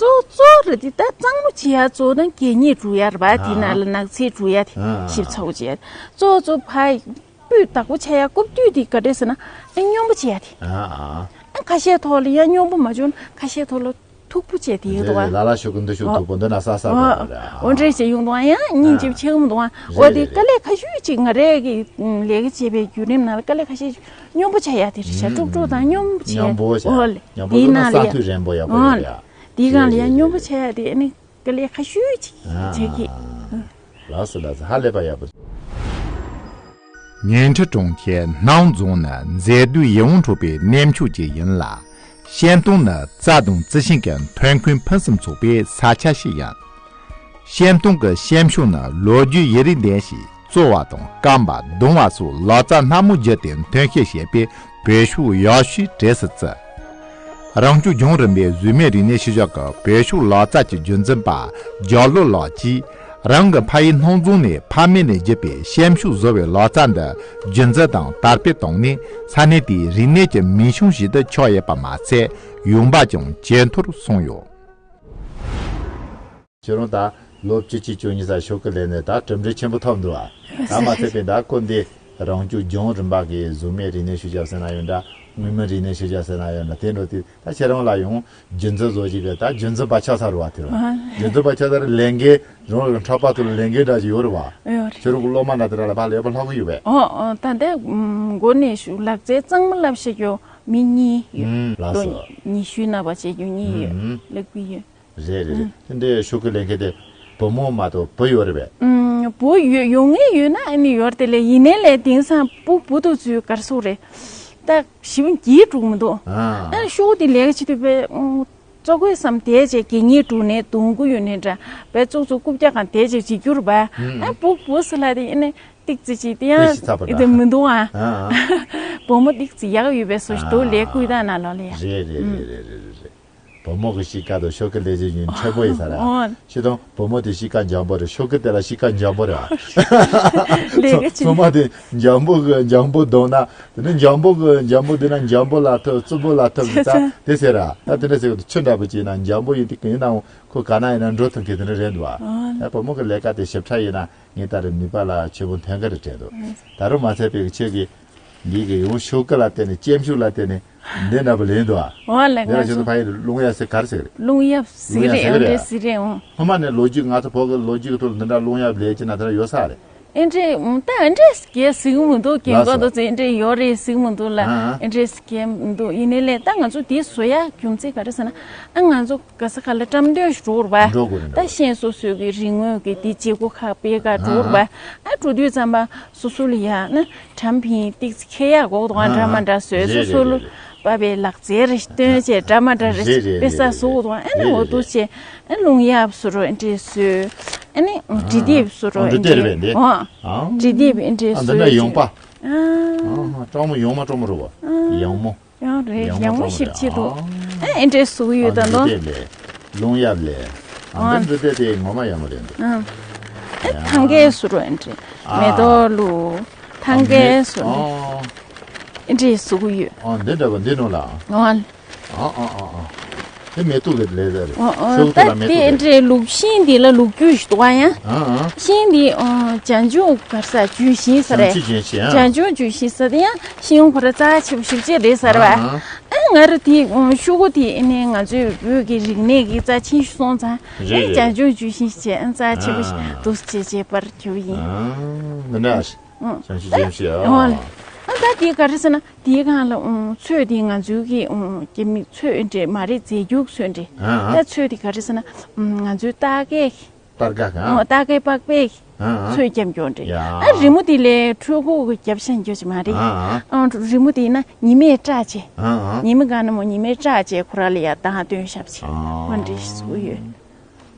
གཙོ་གཙོ་རེད་དེ། ད་གཙང་མ་བྱེད་ཡ་གཙོ་བོ་དང་གད་སྙིགས་བཀྲུ་ཡ་རེད་པ། དེ་ནང་ལ་ནག་ཚལ་བཀྲུ་ཡ་དེ། ཨ། ཞིབ་ཚགས་པོ་བྱེད་ཡ། གཙོ་བོ་གཙོ་བོ་ཕ་སྤུས་དག་པོ་བྱེད་ཡ་རྐུབ་བཏུད་དེ་ག་འདྲས་ཟེར་ན་ཨ་སྙོམས་པོ་བྱེད་ཡ་དེ། ཨ། ཨ། ཨ། ཁ་ཤས་ཐོག་ལ་ཡ་སྙོམས་པོ་མ་བྱུང་ན་ཁ་ཤས་ཐོག་ལ་མཐུག་པོ་བྱས་དེ་ཡོད་འདུག་ག་ལ་ལ་ཤོག་གུ་འདི་ཤོག་མཐུག་པོ་འདི་ན་ས་ས་འོ་འདྲས་བྱས་ཡོང་འདུག་ག་ཡང་སྙིང་རྗེ་པོ་ཆེ་གི་མི་འདུག་ག་འོ་དེ་དཀའ་ལས་ཁ་ཤས་ཅིག་ང་རའི་གི་ལས་ཀ་བྱེད་པའི་བརྒྱུད་རིམ་ནང་ལ་དཀའ་ལས་ཁ་ཤས་ཅིག་སྙོམས་པོ་བྱེད་ཡ་དེ་རེད་ཤག་ཀྲུག་ཀྲུག་དང་སྙོམས་པོ་བྱེད་ཡ། སྙོམས་པོ་བྱེད་ཡ། འོ་ལེ། སྙོམས་པོ་དེའི་ནང་ལ་ཡ། ས་མཐོའི་རན་པོ་ཡག་པོ་ཡོད་རེད་ཡ། དེའི་སྒང་ལ་ཡང་སྙོམས་པོ་བྱས་ཏེ་ཨ་ནི་དཀའ་ལས་ཁ་ཤས་ཅིག་བྱེད་ཀྱི། ལགས་སོ་ལགས་སོ། ཧ་ལས་པ་ཡག་པོ། ཉིང་ཁྲི་གྲོང་ཁྱེར་སྣང་རྫོང་ནི་མཛེས་སྡུག་ཡིད་འོང་འཕྲོག་པའི་གནས་མཆོག་ཅིག་ཡིན་ལ། ཤན་སྟོང་ནི་རྩྭ་དང་རྩི་ཤིང་གི་ཐོན་ཁུངས་ཕུན་སུམ་ཚོགས་པའི་ས་ཆ་ཞིག་ཡིན། ཤན་སྟོང་གི་ཤན་ཤུག་ནི་ལོ་རྒྱུས་ཡུན་རིང་ལྡན་ཞིང་། བཙོ་བ་དང་སྐམ་པ་བརྡུང་བ་སོགས་ལག་རྩལ་སྣ་མང་བརྒྱུད་དེ་ཐོན་སྐྱེད་བྱས་པའི་བོད་ཤུགས་ཡག་ཤོས་གྲས་སུ་བརྩི། རང་སྐྱོང་ལྗོངས་རིམ་པའི་གཟུགས་མེད་རིག་གནས་ཤུལ་བཞག་གི་བོད་ཤུགས་ལག་རྩལ་གྱི་རྒྱུན་འཛིན་པ་རྒྱ་ལོ་ལགས་ཀྱིས་རང་གི་ཕ་ཡུལ་སྣང་རྫོང་ནས་ཕ་མེས་ནས་བརྒྱུད་པའི་ཤན་ཤུག་བཟོ་བའི་ལག་རྩལ་འདི་རྒྱུན་འཛིན་དང་དར་སྤེལ་བཏང་ནས་ས་གནས་དེའི་རིག་གནས་ཀྱི་མིང་གཞུང་ཞིག་ཏུ་ཆགས་ཡོད་པ་མ་ཟད་ཡོང་འབབ་ཀྱང་ཇེ་མཐོར་སོང་ཡོད། ཁྱེད་རང་ད་ལོ་བཅུ་གཅིག་བཅུ་གཉིས་ཙམ་ཤོག་གུ་ལས་ནས་ད་གྲུབ་འབྲས་ཆེན་པོ་ཐོབ་འདུག་ཨ། ད་མ་ཚད་པའི་ད་ཁོ་འདི་རང་སྐྱོང་ལྗོངས་རིམ་པ་གི་གཟུགས་མེད་རིག་གནས་ཤུལ་བཞག་ཟེར་ན་ཡོད་འདྲ། མངོན་མིན་རིག་གནས་ཤུལ་བཞག་ཟེར་ན་ཡོད་འདྲ། དེ་འགྲོ་དུས་ད་ཁྱེད་རང་ལ་ཡང་རྒྱུན་འཛིན་བཟོ་ཅིག་གི་ད་རྒྱུན་འཛིན་པ་ཆགས་ཚར་བ་དེ་རེད། ཨ། རྒྱུན་འཛིན་པ་ཆགས་ཚར་ལས་འགན་རང་ལ་འཕྲག་པ་ཐུག་ལ་ལས་འགན་འདྲ་ཅིག་ཡོད་རེད་བ། ཡོད་རེད། ཁྱེད་རང་གི་སློབ་མ་འདྲ་དེ་འདྲ་ལ་ཕར་ལས་པ་ལྷག་གི་ཡོད་པས། ཨོ་ཨོ། ད་ལྟ་མགོ་ནས་ཤུགས་ལག་རྩལ་གཙང་མ་བསླབ་བྱེད་རྒྱུ་མི་གཉིས་ཡོད། ཨུམ། ལགས་སོ། ལོ་ཉི་ཤུའི་ནང་པ་བྱེད་རྒྱུ་གཉིས་ཡོད། ཨུམ། ལག་པི་ཡོད། རེད་རེད་རེད། དེ་འདྲའི་ཤོག་གུ་ལེན་མཁན་དེ་བུ་མོ་མ་གཏོགས་བུ་ཡོད་རེད་པས། ཨུམ། བུ་ཡོད་ཡོད་ངེས་ཡོད་ན་ཨ་ནི་ཡོད་དེ་ལས་ཡིན་ནའི་ལས་དེང་སང་བུ་བུ་དུ་ཚོའི་གར་སོགས་རེད། ད་ཞིབ་འགྱིས་དྲུག་མི་འདུག་ཨ། ཨ་ཤོག་གུ་དེ་ལས་ཀ་བྱེད་དུས་པས། ཨུམ། ཙོག་གོས་སམ་དེ་བྱས་གད་སྙིགས་དྲུག་ནས་དུང་གུ་ཡོད་ནས་འདྲ་བའི་ཙུག་ཙུག་རྐུབ་བཀྱག་གང་དེ་བྱས་བྱེད་རྒྱུར་བ། ཨ་བུག་བུ་སི་ལ་དེ་ཨེ་ནས་ཏིག་ཙི་ཅིག་དེ་ཡང་ཏིག་ཙི་ཚ་པ་འདྲ། དེ་མི་འདུག་ཨ། ཨ་བུ་མོ་ཏིག་ཙི་ཡག་ཡོད་པའི་སོ་ཞིག་འདུག་ལས་ཀུན་ད་ན་ལོ་ལ་ཡ། རེད་རེད་རེད་རེད་རེད་རེད། བུ་མོ་གི་གཤིས་ཀ་དང་ཤོ་ཀི་ལས་བྱེད་ཡུན་ཆེན་པོ་ཡིན་ས་རེད་ཨ། ཨོ། ཤི་དང་བུ་མོ་དེ་གཤིས་ཀ་འཇམ་པོ་རེད། ཤོ་ཀི་དེ་ལ་གཤིས་ཀ་འཇམ་པོ་རེད་ཨ། ལས་ཀ་བྱེད་ཚོ་མ་དེ་འཇམ་པོ་གི་འཇམ་པོ་གདོང་ན། དེ་ནི་འཇམ་པོ་གི་འཇམ་པོ་དེ་ན་འཇམ་པོ་ལ་ཐུབ་རྩུབ་པོ་ལ་ཐུབ་ཟེར་ད་དེ་ཟེར་ར། ད་དེ་འདྲ་ཟེར་གི་འདུག་ཆུ་འདྲ་པོ་ཅིག་ན་འཇམ་པོ་ཡིན་དེ་གི་ཡིན་ནའང་ཁོ་ག་ན་ཡིན་ན་འགྲོ་ཐུབ་མཁན་དེ་འདྲ་རེད་འདུག་ཨ། ཨ་བུ་མོ་གི་ལས་ཀ་དེ་ཞིབ་ཕྲ་ཡིན་ན་ངས་ད་རེས་ནུས་པ་ལ་ཆེ་བོ་ཐོན་གི་རེད་དྲན་འདུག་ད་རུང་མ་ཚད་པའི་ཁྱེད་ཀྱི་འདི་གི་ཡང་ཤོ་ཀི་ལ་བརྟེན་ནས་སྐྱེམས་ཤུགས་ལ་བརྟེན་ནས་འདི་འདྲ་པོ་ལེན་འདུག་ཨ། འོ་ལེ་འདི་ལ་ང་ཆེ་ཚོ་ཚོ་ཕ་ཡི་རླུང་ཡ་ཟེར་ག་རེ་ཟེར་གི་རེད། རླུང་ཡབ་ཟིག་རེད་ཨོ་འདྲེ་ཟིག་རེད་ཨོ། ཧོ་མ་ནས་ལོ་རྒྱུས་ང་ཚོ་བོད་ཀྱི་ལོ་རྒྱུས་ཀྱི་ཐོག་ལ་འདི་འདྲ་རླུང་ཡབ་ལས་ཀྱི་ན་དེ་འདྲ་ཡོད་ས་རེད། ཨེ་འདྲེ་ད་ཨེ་འདྲེ་སྐྱེ་ཟིག་མི་འདུག་རྒན་ལགས་གོ་སོ། དོ་ཚེ་ཨེ་འདྲེ་ཡོད་རེད་ཟིག་མི་འདུག་ལ། ཨ་ཨ། ཨེ་འདྲེ་སྐྱེ་མི་འདུག་ཡིན་ནའི་ལས་ད་ང་ཚོ་དེ་བཟོ་ཡ་རྒྱུ་མཚན་ག་རེ་ཟེར་ན། ཨ་ང་ཚོ་ག་ས་ག་ལ་བཀྲམ་སྟོན་ཞིག་འགྲོ་བར་བ། འགྲོ་དགོས་རེད་ད་འགྲོ་ཤེས་སོ་སོའི་གི་རིག་དངོས་ཀྱི་དེ་བྱེད་སྒོ་ཁག་སྤེལ་ག་འགྲོ་བར་བ། ཨ་འགྲོ་དུས་ཙམ་པ་སོ་སོ་ལ་ཡ་ན་བཀྲམ་ཕིན་ཏིག་ཙི་ཁེ་ཡ་གོ་དང་འདྲ་མ་འདྲ་བཟོས་སོ་སོ་ལ་པ་བའི་ལག་རྩལ་རེ་སྟོན་བྱས་འདྲ་མ་འདྲ་རེ་དཔེ་ས་བཟོ་དང་ཨ་ནི་འོ་དུ་བྱས་ཨ་རླུང་ཡབ་བཟོ་རོགས་ཨེ་འདྲེ་བཟོས་ཨ་ནི་འབྲི་དེབ་བཟོ་རོགས་ཨེ་འདྲེ་འོ་འབྲི་དེབ་ཨེ་འདྲེ་ཨ་འདི་ན་ཡོང་པ་ཨ་འདི་ན་ཡོང་པ་ཨ་སྤྲང་མོ་ཡོང་མ་སྤྲང་མོ་རུ་བ་ཡོང་མོ། ཡང་རེད་ཡང་མོ་ཞིབ་ཆེད་དུ་ཨ་ཨེ་འདྲེ་གཟུགས་ཡོད་ད་ལོ། འབྲི་དེབ་ལས་རླུང་ཡབ་ལས་ཨ་འདི་འབྲི་དེབ་དེ་ངོ་མ་ཡག་མོ་རེད་འདུག་ཨ་ཨེ་ཐང་གའི་གཟུགས་རོ་ཨེ་འདྲེ་མེ་ཏོག་ལུ་ཐང་གའི་གཟུགས་ཨེ་འདྲེ་གཟུགས་ཡོད། ཨ་འདི་འདྲ་བ་འདི་ནོ་ལ་ཨ་ཨ་ཨ་ཨ་དེ་མེ་ཏོག་གི་ལས་ཟེར་རེད། ཨོ་ཨོ་ཤོག་ད་ཐོག་ལ་མེ་ཏོག་དེ་རེད། འདྲའི་ལུག་ཤིང་འདི་ལ་ལུག་རྒྱུ་ཞིག་འདུག་ཨ་ཡ། ཨ་ཨ། ཤིང་འདི་ཨོ་བྱང་ཆུབ་གར་ས་ཇུས་ཤིང་ས་རེད། བྱང་ཆུབ་ཇུས་ཤིང་ཨ། བྱང་ཆུབ་ཇུས་ཤིང་ས་དེ་ཡང་ཤིང་ཁོ་ར་རྩ་ཆེ་བོ་ཞིབ་ཆེ་རེད་ཟེར་བ། ཨ་ཨ། ཨ་ང་ར་དེ་ཨོ་ཤོག་གུ་དེ་ཨ་ནི་ང་ཚོའི་བོད་ཀྱི་རིག་གནས་ཀྱི་རྩ་ཆེན་ཞིག་སོང་ཙང་ཨ་རེད་རེད། བྱང་ཆུབ་ཇུས་ཤིང་ཞེས་ཨ་རྩ་ཆེ་བོ་ཞིག་ཨ་འདུག་ཅེས་བྱས་པར་གྱུར་ཡིན། ཨ་འདི་འདྲ། ཨང་། བྱང་ཆུབ་ཇུས་ཤིང་ཨ། ཨོ་ལ། ཨ་ད་དེ་ག་རེ་ཟེར་ན་དེའི་སྒང་ལ་ཨང་ཚོས་དེ་ང་ཚོའི་གི་ཨང་རྒྱ་མི་ཚོས་འདྲེ་མ་རེད་རྫས་འགྱུར་ཚོས་འདྲེ། ཨ་ཨ། ད་ཚོས་དེ་ག་རེ་ཟེར་ན་ཨང་ང་ཚོའི་སྟག་གའི་པར་ག་ག་ཨང་སྟག་གའི་པགས་པའི་ཨ་ཨ། ཚོས་རྒྱབ་འགྱོ་འདྲེ། ཡ། ཨ་རི་མོ་དེ་ལས་འཕྲུལ་གོག་གི་རྒྱབ་ཤ་འགྱོ་ཅི་མ་རེད། ཨ་ཨ། ཨང་རི་མོ་དེ་ཡིན་ན་ཉི་མས་སྐྲག་ཅེ། ཨ་ཨ། ཉི་མ་ག་ན་མོ་ཉི་མས་སྐྲག་ཅེ་ཁོ་ར་ལ་ཡ་དང་སྟོན་ཞབས་ཅེ། ཨ་ཨ། འོ་འདྲེ་ཞིག་ཡོད།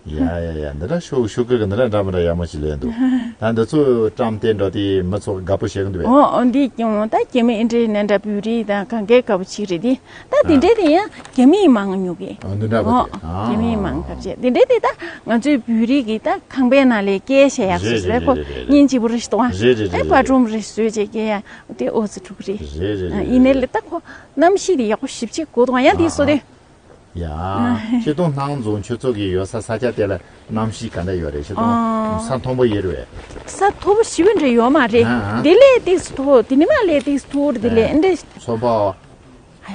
ཡ་ཡ་ཡ་འདི་འདྲ་ཤོག་ཤོག་གི་འདི་འདྲ་འདྲ་མི་འདྲ་ཡག་མོ་ཞིག་ལེན་འདུག་ད་འདི་ཚོ་བཀྲམ་སྟེ་འགྲོ་དེ་མི་ཚོ་དགའ་པོ་བྱེད་གི་འདུག་བས། ཨོ་ཨོ་འདི་ཀྱང་ད་རྒྱ་མི་ཨེ་འདྲའི་ནན་འདྲ་བོད་རིགས་དང་གང་གའི་དགའ་པོ་ཅིག་རེད་དེ། ད་འདི་འདྲའི་དེ་ཡང་རྒྱ་མིའི་མང་ཉུག་གི་ཨོ་འདི་འདྲ་པོ་ཨོ་དེ་ཨ། རྒྱ་མིའི་མང་ག་བྱས་འདི་འདྲའི་དེ་ད་ང་ཚོའི་བོད་རིགས་ཀྱི་ད་ཁང་པའི་ནང་ལས་སྐྱེལ་བྱས་ཡག་རེད་ཞིག་རེད་རེད་ཁོ་རེད་རེད། སྙིང་རྗེ་པོ་རེད་ཞིག་འདུག་ཨ། རེད་རེད་ཨེ་རེད་པ་རེད། ཀྲུམ་རེད་བཟོས་བྱས་སྐྱེལ་ཡ་དེ་ཨོ་ཙི་ཕྲུག་རེད། རེད་རེད་རེད་ཡིན་ནའི་རེད། ལས་ད་ཁོ་གནམ་གཤིས་དེ་ཡག་པོ་ཞིབ་ཅིག་དགོས་འདུག་ཨ་ཡང་དེ་ཨ་བཟོ་ཨ། དེ། ཡ། ཆེ་མཐོང་སྣང་རྫོང་ཆོས་ཚོགས་ཀྱི་ཡོད་ས་ས་ཆ་དེ་ལ་གནམ་གཤིས་ག་འདྲ་ཡོད་རེད་ཆེ་མཐོང་ཨ། ས་མཐོན་པོ་ཡོད་རེད། ས་མཐོ་པོ་ཞེ་པོ་འདྲ་ཡོད་མ་རེད། ཨ་ཨ། དེ་ལས་ཏིག་ཙམ་མཐོ་དེ་ནི་མ་ལས་ཏིག་ཙམ་མཐོ་རེད་དེ་ལས་ཨ་འདྲ། ཚོ་པ་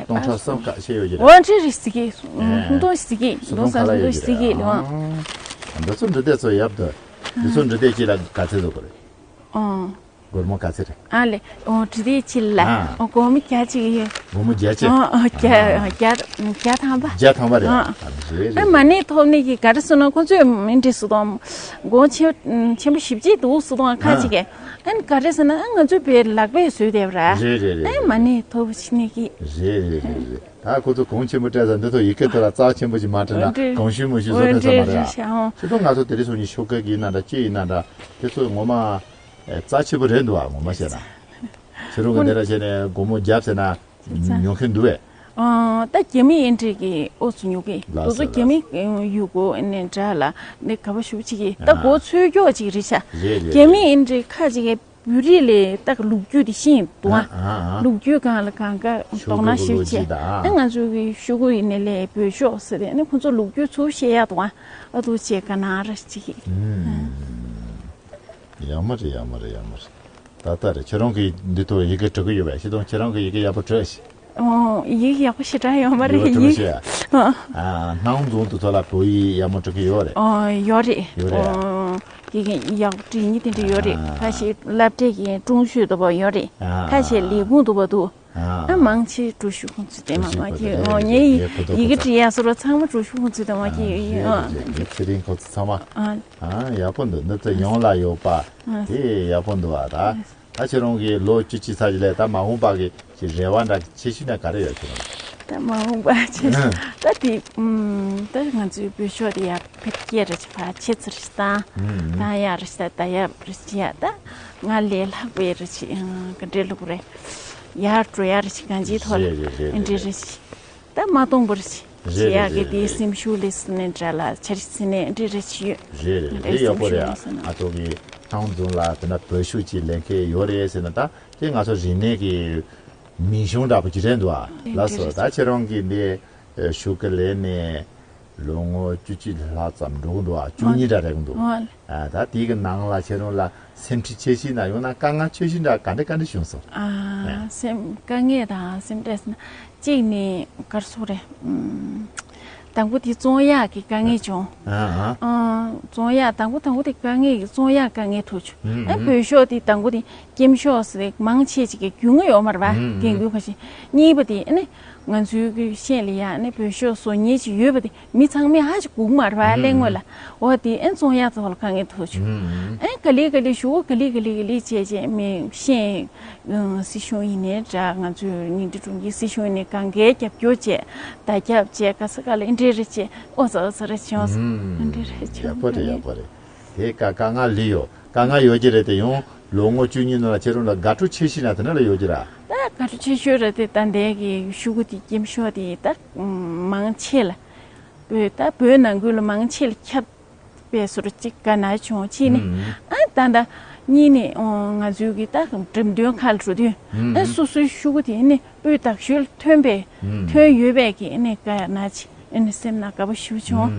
སྟོང་ཕྲག་གསུམ་ཁ་ཤས་ཡོད་ཀྱི་རེད། འོ་འདྲ་རེད་ཟེར་གི་ཨ། སུམ་སྟོང་ཟེར་གི་སུམ་སྟོང་ཁ་ལ་ཡོད་ཀྱི་རེད་ཨ། འདི་ཚོ་འབྲི་དེབ་ཚོ་ཡབ་ཏུ་འདི་ཚོ་འབྲི་དེབ་ཅིག་ལ་ག་ཚད་བཟོ་དགོས་རེད། ཨ། སྒོར་མོ་ག་ཚད་རེད། ཨ་ལེ། ཨོ་དྲི་དེ་ཅི་ལ། ཨ། ཨོ་སྒོར་མོ་བརྒྱ་ཅིག་ཡོད། སྒོར་མོ་བརྒྱ་ཅིག་ཨོ་ཨོ་བརྒྱ་ཨ། བརྒྱ་བརྒྱ་ཐམ་པ། བརྒྱ་ཐམ་པ་རེད། ཨ། ཨ་རེད་རེད། ཨ་མ་ཎི་ཐོབ་ནི་གི་ག་རེ་སོང་ན་ཁོ་ཚོས་མི་འདྲི་སུ་དང་། སྒོར་ཆེ་ཆེན་པོ་ཞིབ་ཅིག་འདུག་སུ་དང་ཁ་ཨ། ཅིག་གི་ཨ་ནི་ག་རེ་ཟེར་ན་ཨ་ང་ཚོས་བའི་ལག་པས་བཟོས་བསྡད་པ་ར། རེད་རེད་རེད། ཨ་མ་ཎི་ཐོབ་ཕྱི་ནི་གི་རེད་རེད་རེད་རེད། ད་ཁོ་ཚོ་གོང་ཆེན་པོ་སྤྲད་ས་འདི་ཚོ་ཡི་གེ་ཐོག་ལ་རྩ་ཆེན་པོ་ཞིག་མ་སྤྲད་ན་འདི་གོང་ཞུས་མོ་ཞུས་བཟོ་ཐུབ་ས་མ་རེད་ཨ། ཨོ་ཁྱེད་ཚོ་ང་ཚོ་དེ་རིང་སོང་ཉིན་ཤོག་ཁག་གི་ཡིན་ན་འདྲ་ཅི་ཡིན་ན་འདྲ་དེ་ཚོ་ངོ་མ། ཨེ་རྩ་ཆེ་པོ་རེད་འདུག་ཨ་ངོ་མ་བཤད་ན། ཕྱི་རོལ་གི་འདི་འདྲ་བྱས་ནས་སྒོར་མོ་བརྒྱབ་ཟེར་ན་ཉོ་མཁན་འདུག་བས། ཨ་ད་རྒྱ་མི་ཨེ་འདྲས་ཀྱི་ཨོ་ཚོ་ཉོ་གི་ལགས་དེ་ཚོ་སོ་རྒྱ་མི་ཡུལ་སྒོ་ཨེ་ནས་འདྲ་ལ་ནི་ག་བ་ཞུ་ཅིག་གི་ད་ཨ་སྒོ་ཚོས་ཀྱོག་ཅིག་རེད་ཤག་རེད་རེད་རྒྱ་མི་རེད། ཨེ་འདྲས་ཁ་ཅིག་གི་བོད་རིགས་ལས་ད་ལུག་རྒྱུ་དེ་ཤེས་འདུག་ཨ། ཨ་ཨ་ཨ། ལུག་རྒྱུ་གང་ལ་གང་ག་ཤོག་དོག་ན་གུ་ཞིབ་ལོ་ཅིག་ཆེ་དང་ཨ། ཨ་ང་ཚོ་གི་ཤོག་གུ་ཡིན་ནས་ལས་བོད་ཤོག་ཟེར་ཏེ་ཨ་ནི་ཁོ་ཚོ་ལུག་རྒྱུ་ཚུར་བཤད་ཡག་འདུག་ཨ། ཨ་དུ་བྱས་ག་ན་ར་ཅིག་གི་ཨུམ། ཡག་མོ་རེད་ཡག་མོ་རེད་ཡག་མོ་རེད། ད་ལྟ་རེད་ཁྱེད་རང་གིས་འདི་ཐོག་ཡི་གེ་འབྲི་གི་ཡོད་པས་ཤེས་དང་ཁྱེད་རང་གིས་ཡི་གེ་ཡག་པོ་འབྲི་ཤིག་ཨོ་ཡི་གེ་ཡག་པོ་ཞེ་དྲག་ཡོད་མ་རེད་ཡོད་འབྲི་ཡི་ཤེས་ཨ། ཨ་སྣང་རྫོང་དུ་ཚོ་ལ་བོད་ཡིག་ཡག་མོ་འབྲི་གི་ཡོད་རེད། ཨོ་ཡོད་རེད། ཡོད་རེད་ཨ། ཨོ་ཡི་གེ་ཡག་པོ་འབྲི་ཡིན་དེ་འདྲ་ཡོད་རེད། ཨ་ཁ་ཤས་སློབ་གྲྭའི་གི་ཀྲུང་ཞུས་དུ་བ་ཡོད་རེད། ཨ་ཁ་ཤས་ལས་ཁུངས་དུ་བ་འདུག་ཨ་མང་ཆེ་ཀྲུང་ཞུ་ཁོང་ཚོས་དེ་མ་མ་ཀི་ཨོ་ངའི་ཡི་གེ་འབྲི་ཡ་སོ་ར་ཚང་མ་ཀྲུང་ཞུ་ཁོང་ཚོས་དེ་མ་ཀི་ཨ་ཚེ་རིང་ཁོང་ཚོ་ཚང་མ་ཨ་ཡག་པོ་འདུག་འདི་ཚོ་ཡོང་ལ་ཡོད་པ་དེ་ཡག་པོ་འདུག་ཨ། ད་ད་ཁྱེད་རང་གི་ལོ་བཅུ་གཅིག་ཚར་གྱི་ལས་ད་མ་འོངས་པ་གི་ཅི་རེ་བ་འདྲ་ཆེ་ཤོས་ན་ག་རེ་ཡོད་ཁྱེད་རང་ ད་མ་འོངས་པ་ཆེ་ཨ། ད་དེ་ཨམ། ད་ང་ཚོའི་བོད་ཤོག་དེ་ཡར་འཕེལ་རྒྱས་རེ་བྱེད་པ་ཆེ་ཚུལ་ཞིག་དང་ཨམ། དང་ཡག་རེ་ཞིག་ད་ད་ཡག་རེ་བྱེད་ཡ་ད་ང་ལས་ལྷག་པའི་རེ་བྱེད་ག་འདྲའི་ལུགས་རེད། ཡར་འགྲོ་ཡ་རེ་བྱེད་གང་ཅིའི་ཐོག་ལ་རེད་རེད་རེད་ཨ་འདྲའི་རེད། རེ་བྱེད་ད་མ་གཏོང་བར་བྱེད་རེད་ཡག་གི་རེད་དེའི་རེད། སེམས་ཤུགས་ལས་སུ་ནས་འདྲ་ལ་ཆ་རེ་ཟིན་ནས་འདྲའི་རེ་བྱེད་ཡོད། རེད་རེད་རེད། ཡག་པོ་རེད། ཨ་ཚོགས་ཀྱི་ཏང་འཛོམས་ལ་དེ་འདྲ་བོད་ཤོག་ཅིག་ལེན་མཁན་ཡོད་རེད་ཟེར་ན་ད་དེ་ང་ཚོ་རིག་གནས་ཀྱི་མིང་གཞུང་འདྲ་པོ་ཅིག་རེད་འདུག་ཨ། ལགས་སོ། ད་ཁྱེད་རང་གིས་འདི་ཤོག་གུ་ལེན་ནས་ལོ་ངོ་བཅུ་གཅིག་ལྷག་ཙམ་འགྲོ་གི་འདུག་ཨ། བཅུ་གཉིས་འདྲ་རེད་འདུག་ཨ། ད་དེའི་གི་ནང་ལ་ཁྱེད་རང་ལ་སེམས་ཁྲལ་ཆེ་ཤོས་ན་ཡང་ན་དཀའ་ངལ་ཆེ་ཤོས་འདྲ་ག་འདྲ་ག་འདྲ་བྱུང་སོང་། ཨ། སེམས་དཀའ་ངལ་དང་སེམས་ཁྲལ་ཟེར་ན་གཅིག་ནི་ག་རེ་ཟེར་དགོས་རེད། ཨམ། དང་པོ་དེ་བཙོང་ཡག་གི་དཀའ་ངལ་བྱུང་། ཨ་ཨ། ཨ། བཙོང་ཡག་དང་པོ་དང་པོ་དེ་དཀའ་ངལ་གི་བཙོང་ཡག་དཀའ་ངལ་ཐུག་བྱུང་། ཨ། བོད་ཤོག་དེ་དང་པོ་དེ་སྐྱེམས་ཤོག་ཟེར་མང་ཆེ་ཅིག་གི་རྒྱུས་མངའ་ཡོད་མ་རེད་པ། རྒན་རྒོན་ཁ་ཤས། གཉིས་པ་དེ་ཨ་ནི་ང་ཚོའི་གི་ཤེད་ལ་ཡ་ཨ་ནི་བོད་ཤོག་བཟོ་མཁན་ཅིག་ཡོད་པ་དེ་མི་ཚང་མས་ཧ་ཅིག་སྒུག་མ་རེད་པ། གླེང་ངོ་ལ་འོ་དེ་ཨ་བཙོང་ཡག་ཐོག་ལ་དཀའ་ངལ་ཐུག་བྱུང་། ཨ་ག་ལེ་ག་ལེ་ཞུ་ག་ལེ་ག་ལེ་ག་ལེ་བྱས་བྱས་མི་ཤེད། ཨང་། སྲིད་གཞུང་ཡིན་ནའི་འདྲ། ང་ཚོའི་ཉིང་ཁྲི་དྲུང་ཆེ་སྲིད་གཞུང་ཡིན་ནའི་གང་གའི་རྒྱབ་སྐྱོར་བྱས། བརྡ་ཁྱབ་བྱས། ག་ས་ག་ལ་འདི་འདྲ་རེ་བྱས། ཨོ་ཙི་ཨོ་ཙི་རེ་བྱས། ཨོ་ཙི་ཨང་། འདི་འདྲ་རེ་བྱས། ཡག་པོ་རེད། ཡག་པོ་རེད། དེ་དཀའ་དཀའ་ངལ་ལི་ཡོད། དཀའ་ངལ་ཡོད་ཀྱི་རེད། དེ་ཡང་ལོ་ངོ་བཅུ་གཉིས་ནང་ལ་ཁྱེད་རང་ལ་དགའ་སྤྲོ་ཆེ་ཤོས་ན་དེ་འདྲ་ལ་ཡོད་ཀྱི་ར། ད་དགའ་སྤྲོ་ཆེ་ཤོས་རེད་དེ་ད་ལྟའི་གི་ཤོག་གུ་དེ་སྐྱེམས་ཤོག་དེ་ད་མང་ཆེ་ལ་བོད་ད་བོད་ནང་ཁུལ་ལ་མང་ཆེ་ལ་ཁྱབ། པའི་ཟུར་གཅིག་དགའ་ན་བྱུང་། གཅིག་ནི། ཨ་ད་ད། གཉིས་ནི་ང་ཚོའི་གི་ད་འགྲེམས་སྟོན་ཁ་ལ་འགྲོ་དུས། ཨ་སོ་སོའི་ཤོག་གུ་དེ་ནི་སྤུས་དག་ཤོས་ཐོན་པའི། ཐོན་ཡོད་པའི་གི་ནི་དགའ་ན་ཅི་ཨ་ནི་སེམས་ན་དགའ་པོ་ཞུ་བྱུང་།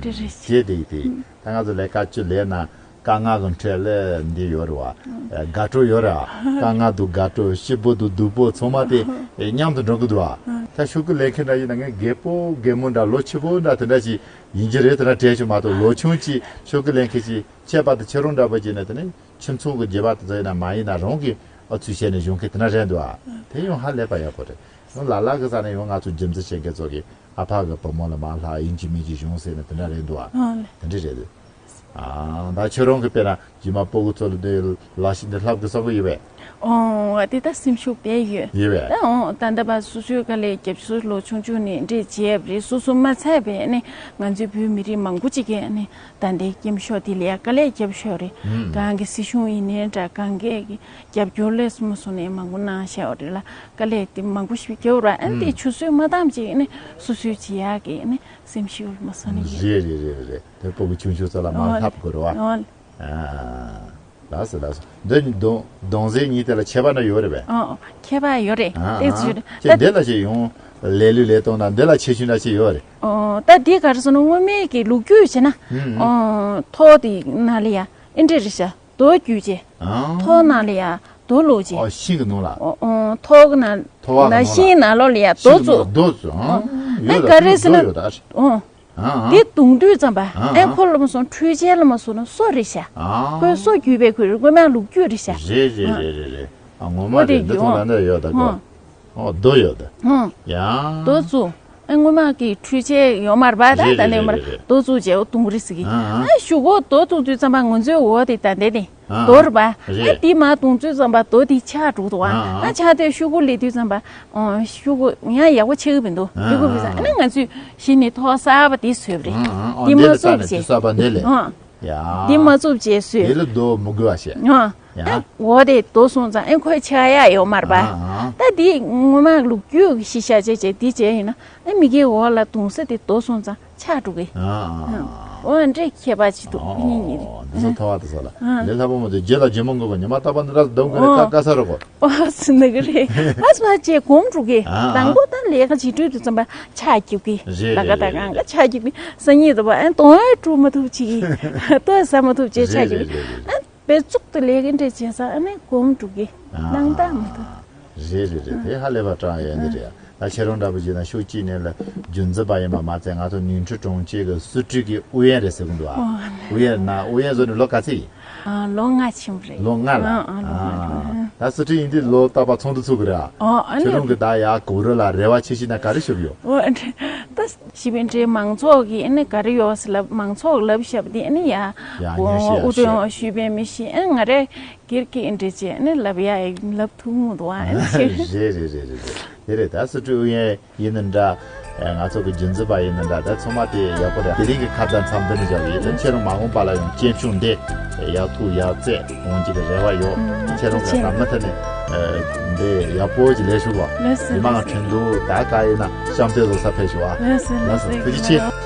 འདི་རེད། བྱས་དེ་དེ་ད་ང་ཚོ་ལས་ཀ་བཅུ་ལས་ན་དཀའ་ངལ་གི་འཕྲད་ལས་འདི་ཡོད་རེད་བ། དགའ་སྤྲོ་ཡོད་རེད། དཀའ་ངལ་དུ་དགའ་སྤྲོ་སྐྱིད་པོ་དུ་སྡུག་པོ་ཚང་མ་དེ་མཉམ་དུ་འགྲོ་གི་འདུག་བ། ད་ཤོག་གུ་ལས་མཁན་འདྲ་ཡིན་ན་ངས་རྒད་པོ་རྒད་མོ་འདྲ་ལོ་ཆེ་པོ་འདྲ་དེ་འདྲ་ཞིག་ཡིན་གྱི་རེད། དེ་འདྲ་དྲན་བྱུང་མ་གཏོགས་ལོ་ཆུང་ཅིག་ཤོག་གུ་ལེན་མཁན་ཅིག་ཁྱད་པར་དུ་ཁྱེད་རང་འདྲ་པོ་ཅིག་ནས་དེ་ནས་ཁྱིམ་ཚང་གི་རྒྱུད་པ་དེ་ཚོ་ཡིན་ན་མ་ཡིན་ན་རང་གི་ཨ་ཚུལ་བྱས་ནས་བཞུགས་མཁན་དེ་འདྲ་རེད་འདུག་ཨ། དེ་ཡང་ཧ་ལས་པ་ཡག་པོ་རེད། ཡང་ལ་ལ་གི་ས་ནས་ཡང་ང་ཚོ་རྒྱུ་མཚན་བྱེད་མཁན་ཚོ་གི་ཨ་ཕ་གི་བུ་མོ་ལ་མ་ལྷག་ཡིན་གཅིག་མིན་གཅིག་བྱུང་ཟེར་ནས་དེ་འདྲ་རེད་འདུག་ཨ། དེ་འདྲ་རེད། ཨ་ད་ཁྱོད་རང་གི་དཔེར་ན་རྗེས་མ་སྤུ་གུ་ཚོ་ལ་འདི་ལ་ཞིག་འདི་ལྷབ་གི་བསམ་གི་ཡོད་པས། ཨོ་དེ་ད་སེམས་ཤུགས་དཔེ་ཡོད། ཡོད་པས། ད་ཨོ་ད་ལྟ་བ་སོ་སོའི་ག་ལས་རྒྱབ་སོ་ལོ་ཆུང་ཆུང་ནས་འདྲེས་བྱས་པ་རེད། སོ་སོ་མ་ཚད་པས་ནི་ང་ཚོའི་བོད་མི་རིགས་མང་པོ་ཅིག་གིས་ནི་ད་ལྟའི་སྐྱེམས་ཤོག་དེ་ལས་ག་ལས་རྒྱབ་ཤོག་རེད། གང་གི་སྲིད་གཞུང་ཡིན་ནའི་འདྲ་གང་གས་ཀྱི་རྒྱབ་སྐྱོར་ལས་སོ་མ་སོ་ནས་མང་པོ་གནང་བཞག་པ་རེད་ལ་ག་ལས་དེ་མང་པོ་ཞིག་རྒྱབ་ར་ཨ་ནི་དེ་ཆུད་ཟོས་མ་བཏང་ཅིག་ནི་སོ་སོའི་བྱེད་ཡག་གི་ནི་སེམས་ཤུགས་མ་སོ་ནི་ཡོད། རེད་རེད་རེད་རེད། དེ་སྤུ་གུ་ཆུང་ཆུང་ཚོ་ལ་མར་ལྷབ་དགོས་རེད་བ། ཨ། ལགས་སོ་ལགས་སོ། འདི་གདོང་གདོང་གཟེར་གཉིས་དེ་ལ་ཁྱད་པར་འདྲ་ཡོད་རེད་པས། ཨོ་ཁྱད་པར་ཡོད་རེད། ཨ་དེ་ཨ་ཚོ་ཡོད་རེད། ཁྱེད་ད་འདི་ལ་ཞིག་ཡོང་ལས་ལུས་ལས་གཏོང་ན་འདི་ལ་ཁྱད་ཆོས་འདྲ་ཞིག་ཡོད་རེད། ཨོ་ད་འདི་ག་རེ་ཟེར་ན་སྔོན་མའི་གི་ལོ་རྒྱུས་བྱས་ན། ཨོ་ཐོག་དེ་ནང་ལ་ཡ་ཨེ་འདྲ་རེད་ཤག་རྡོ་བརྒྱུས་བྱས། ཨ་ཐོག་ནང་ལ་ཡ་རྡོ་བླུགས་བྱས། ཨོ་ཤིང་གི་ནང་ལ། ཨོ་ཨོ་ཐོག་ནང་ཐོག་ལ་ནང་ལ་ཤིང་ནང་ལོགས་ལ་ཡ་རྡོ་ཤིང་གི་ནང་བཙུགས། ལ་རྡོ་བཙུགས། ཨ་ཨོ་ཡོད་ད་ག་རེ་ཟེར་ན། རྡོ་ཡོད་ད། ཨོ། ཨ་ཨ། དེ་བརྡུངས་དུས་ཙམ་པ་ཨ་ཨ། ཨེ་ཁོ་ལ་མ་སོང་འཕྲུལ་ཆས་ལ་མ་སོང་ན་སོ་རེད་ཤག་ཨ། ཁོའི་སོ་བརྒྱུས་པའི་ཁོའི་རིགས་དངོས་མ་ལོ་རྒྱུས་རེད་ཤག་རེད་རེད་རེད་རེད་རེད། ཨ་ངོ་མ་ཨོ་དེ་རེད། འདི་ཚོ་ཨོ། ལ་འདྲ་ཡོད་ད་ཁོ། ཨོ། ཨོ་རྡོ་ཡོད་ད། ཨོ། ཡ། རྡོ་བཙུགས། ཨེ་སྔོན་མ་གི་འཕྲུལ་ཆས་ཡོད་མ་རེད་པ། ད་རེད་ད་ནས་རེད་མར་རེད་རེད། རྡོ་བཙུགས་རྗེས་ཨོ་བརྡུངས་རེད་ཟེར་གི་ཨ་ཨ། ཨེ་གཞུག་གུ་རྡོ་བརྡུངས་དུས་ཙམ་པ་ང་ཚོའི་འོ་དེ་ད་འདས་ནས། ཨ་རྡོ་རེད་པ། རེད། ཨ་དེ་མར་བརྡུངས་དུས་ཙམ་པ་རྡོ་དེ་ཆག་འགྲོ་འདུག་ཨ། ཨ་ཨ། ཨ་ཆག་དུས་ཤོག་གུ་ལས་དུས་ཙམ་པ། ཨོ་ཤོག་གུ་ཡང་ཡག་པོ་ཆགས་ཀྱི་མི་འདུག་ཨ་ཡག་པོ་མི་ཚང་། ཨ་ཨ། ཨ་ནི་ང་ཚོས་གཞི་ནས་ཐོག་གསར་པ་དེ་བཟོས་པ་རེད། ཨ་ཨ། ཨོ་དེ་འདི་མ་ལ་བཙུགས་ས་ནས་བྱས། བཙུགས་ས་པ་འདི་ལས། ཨ་ཡ། འདི་མ་བཙུགས་བྱས་བཟོས། དེ་ལ་རྡོ་མི་དགོས་པ་བྱས། ཨ་ཡ། ཨ་འོ་དེ་རྡོ་སོང་ཙང་ཨེ་ཁོས་ཆག་ཡག་ཡོད་མ་རེད་པ། ཨ་ཨ། ད་འདི་སྔོན་མ་ལོ་རྒྱུས་ཀྱི་གཞི་བཞག་བྱས་བྱས་འདི་བྱས་ཡིན་ན་ཨེ་མི་གའི་འོག་ལ་བརྡུངས་ས་དེ་རྡོ་སོང་ཙང་། ཆག་འགྲོ་གི་ཨ་ཨ། ཨ། འོ་འདྲའི་ཁྱད་པར་ཅིག་འདུག་ཨ་གཉིས་གཉིས་རེད། འདི་ཚོ་ཐོ་བ་དེ་ཚོ་ལ་ཨ་ལས་སླ་པོ་མ་གཏོགས་རྗེས་ལ་རྗེས་མ་འགོ་གོ་ཉི་མ་རྟག་པར་འདི་འདྲ་སྡོམ་གི་རེད། ཨོ། ཀ་ཀ་ས་རོ་གོ་ཨོ་སི་ནི་གི་རེད། ཨ་སུ་བ་ཅེ་གོམ་འགྲོ་གི་ཨ་ཨ། དང་པོ་ད་ལས་ཀ་བྱེད་དུས་དུ་ཙམ་པ་ཆག་རྒྱུག་གི་རེད་ལ་ཀ་རེད་ད་རེད་གང་ག་རེད། ཆག་རྒྱུག་གི་སང་ཉིན་དུ་བ་ཨན་དོང་ཨེ་འགྲོ་མ་ཐུབ་ཅིག་གི་ལྟོས་ཟ་མ་ཐུབ་ཅེ་ཆག་རྒྱུག་གི་ཨན། པའི་གཙུག་ཏུ་ལས་ཀའི་འདྲ་བྱེད་ས་ཨ་ནི་གོམ་འགྲོ་གི་སྣང་དག་མི་འདུག་རེད་རེད་རེད། དེ་ཧ་ལས་པ་དྲག་ཡོད་ནི་རེད། ད་ཁྱེད་རང་འདྲ་པོ་བྱས་ན་ཤོག་གཅིག་ནས་ལ་རྒྱུན་འཛིན་པ་ཡིན་པ་མ་ཚད་ང་ཚོ་ཉིང་ཁྲི་གྲོང་ཁྱེར་གྱི་སུ་ཁྲི་གི་ཨུ་ཡོན་རེད་ཟེར་གི་འདུག་ཨ། ཨུ་ཡོན་ན་ཨུ་ཡོན་བཟོ་ནི་ལོ་ག་ཚོད་ཡིན། ལོ་ལྔ་ཕྱིན་པ་རེད། ལོ་ལྔ་ལ། ཨ་ཨ་ལོ་ལྔ་ལ། ད་སུ་ཁྲི་ཡིན་དུས་ལོ་རྟག་པར་ཚོགས་འདུ་ཚུགས་གི་རེད་ཨ། ཁྱེད་རང་གི་ད་ཡ་གོ་རོ་ལ་རེ་བ་ཆེ་ཤོས་ན་ག་རེ་ཞུ་གི་ཡོད། ད། ཞི་བའི་འབྲེལ་མང་ཚོགས་ཀྱི་ཨ་ནི་ག་རེ་ཡོད་ཟེར་ལབ་མང་ཚོགས་ལབ་བཞག་པ་དེ་ཨ་ནི་ཡ། ཡ་ཉན་ཤེས་ཡ་དབུ་ཁྲིད་ཤེས། ཞུས་པའི་མི་ཤེས་ཨ་ང་རེ་སྒེར་གྱི་ཨ་འདྲ་བྱས་ཨ་ནི་ལབ་ཡ་ལབ་ཐུབ་མི་འདུག་ཨ་ཨ་ནི་ཤེས། རེད་རེད་རེད་རེད་རེད། དེ་རེད། ད་སི་ཁྲོན་ཨུ་ཡོན་ཡིན་ན་འདྲ། ཨེ། ང་ཚོ་གི་རྒྱུན་འཛིན་པ་ཡིན་ན་འདྲ། ད་ཚང་མ་དེ་ཡག་པོ་རེད། དེ་རིང་གི་ཁ་བརྡ་མཚམས་འདི་ནས་བཞག་གི་ཡིན། ད་ཁྱེད་རང་མ་འོངས་པ་ལ་ཡང་སྐྱེ་ཕྱུག་འདི་ཡག་ཐུག་ཡག་བརྩེགས་ཡོང་རྒྱུ་གི་རེ་བ་ཡོད། ཨུམ། ཁྱེད་རང་གི་ཐུགས་རྗེ་ཆེ། རང་མུ་མཐུད་ནས་ཨེ། འདི་ཡག་པོ་ཅིག་ལས་ཞུ་བ། ལགས་སོ། མི་མང་ལགས་སོ། ཁྲིན་ཏུའུ་ད་ག་ཡིན་ན་བཤམས་སྟོན་བཟོ་ས་ཕེབས་ཞུ་བ། ལགས་སོ་ལགས་སོ། ལགས་སོ། ཐུགས་རྗེ་ཆེ།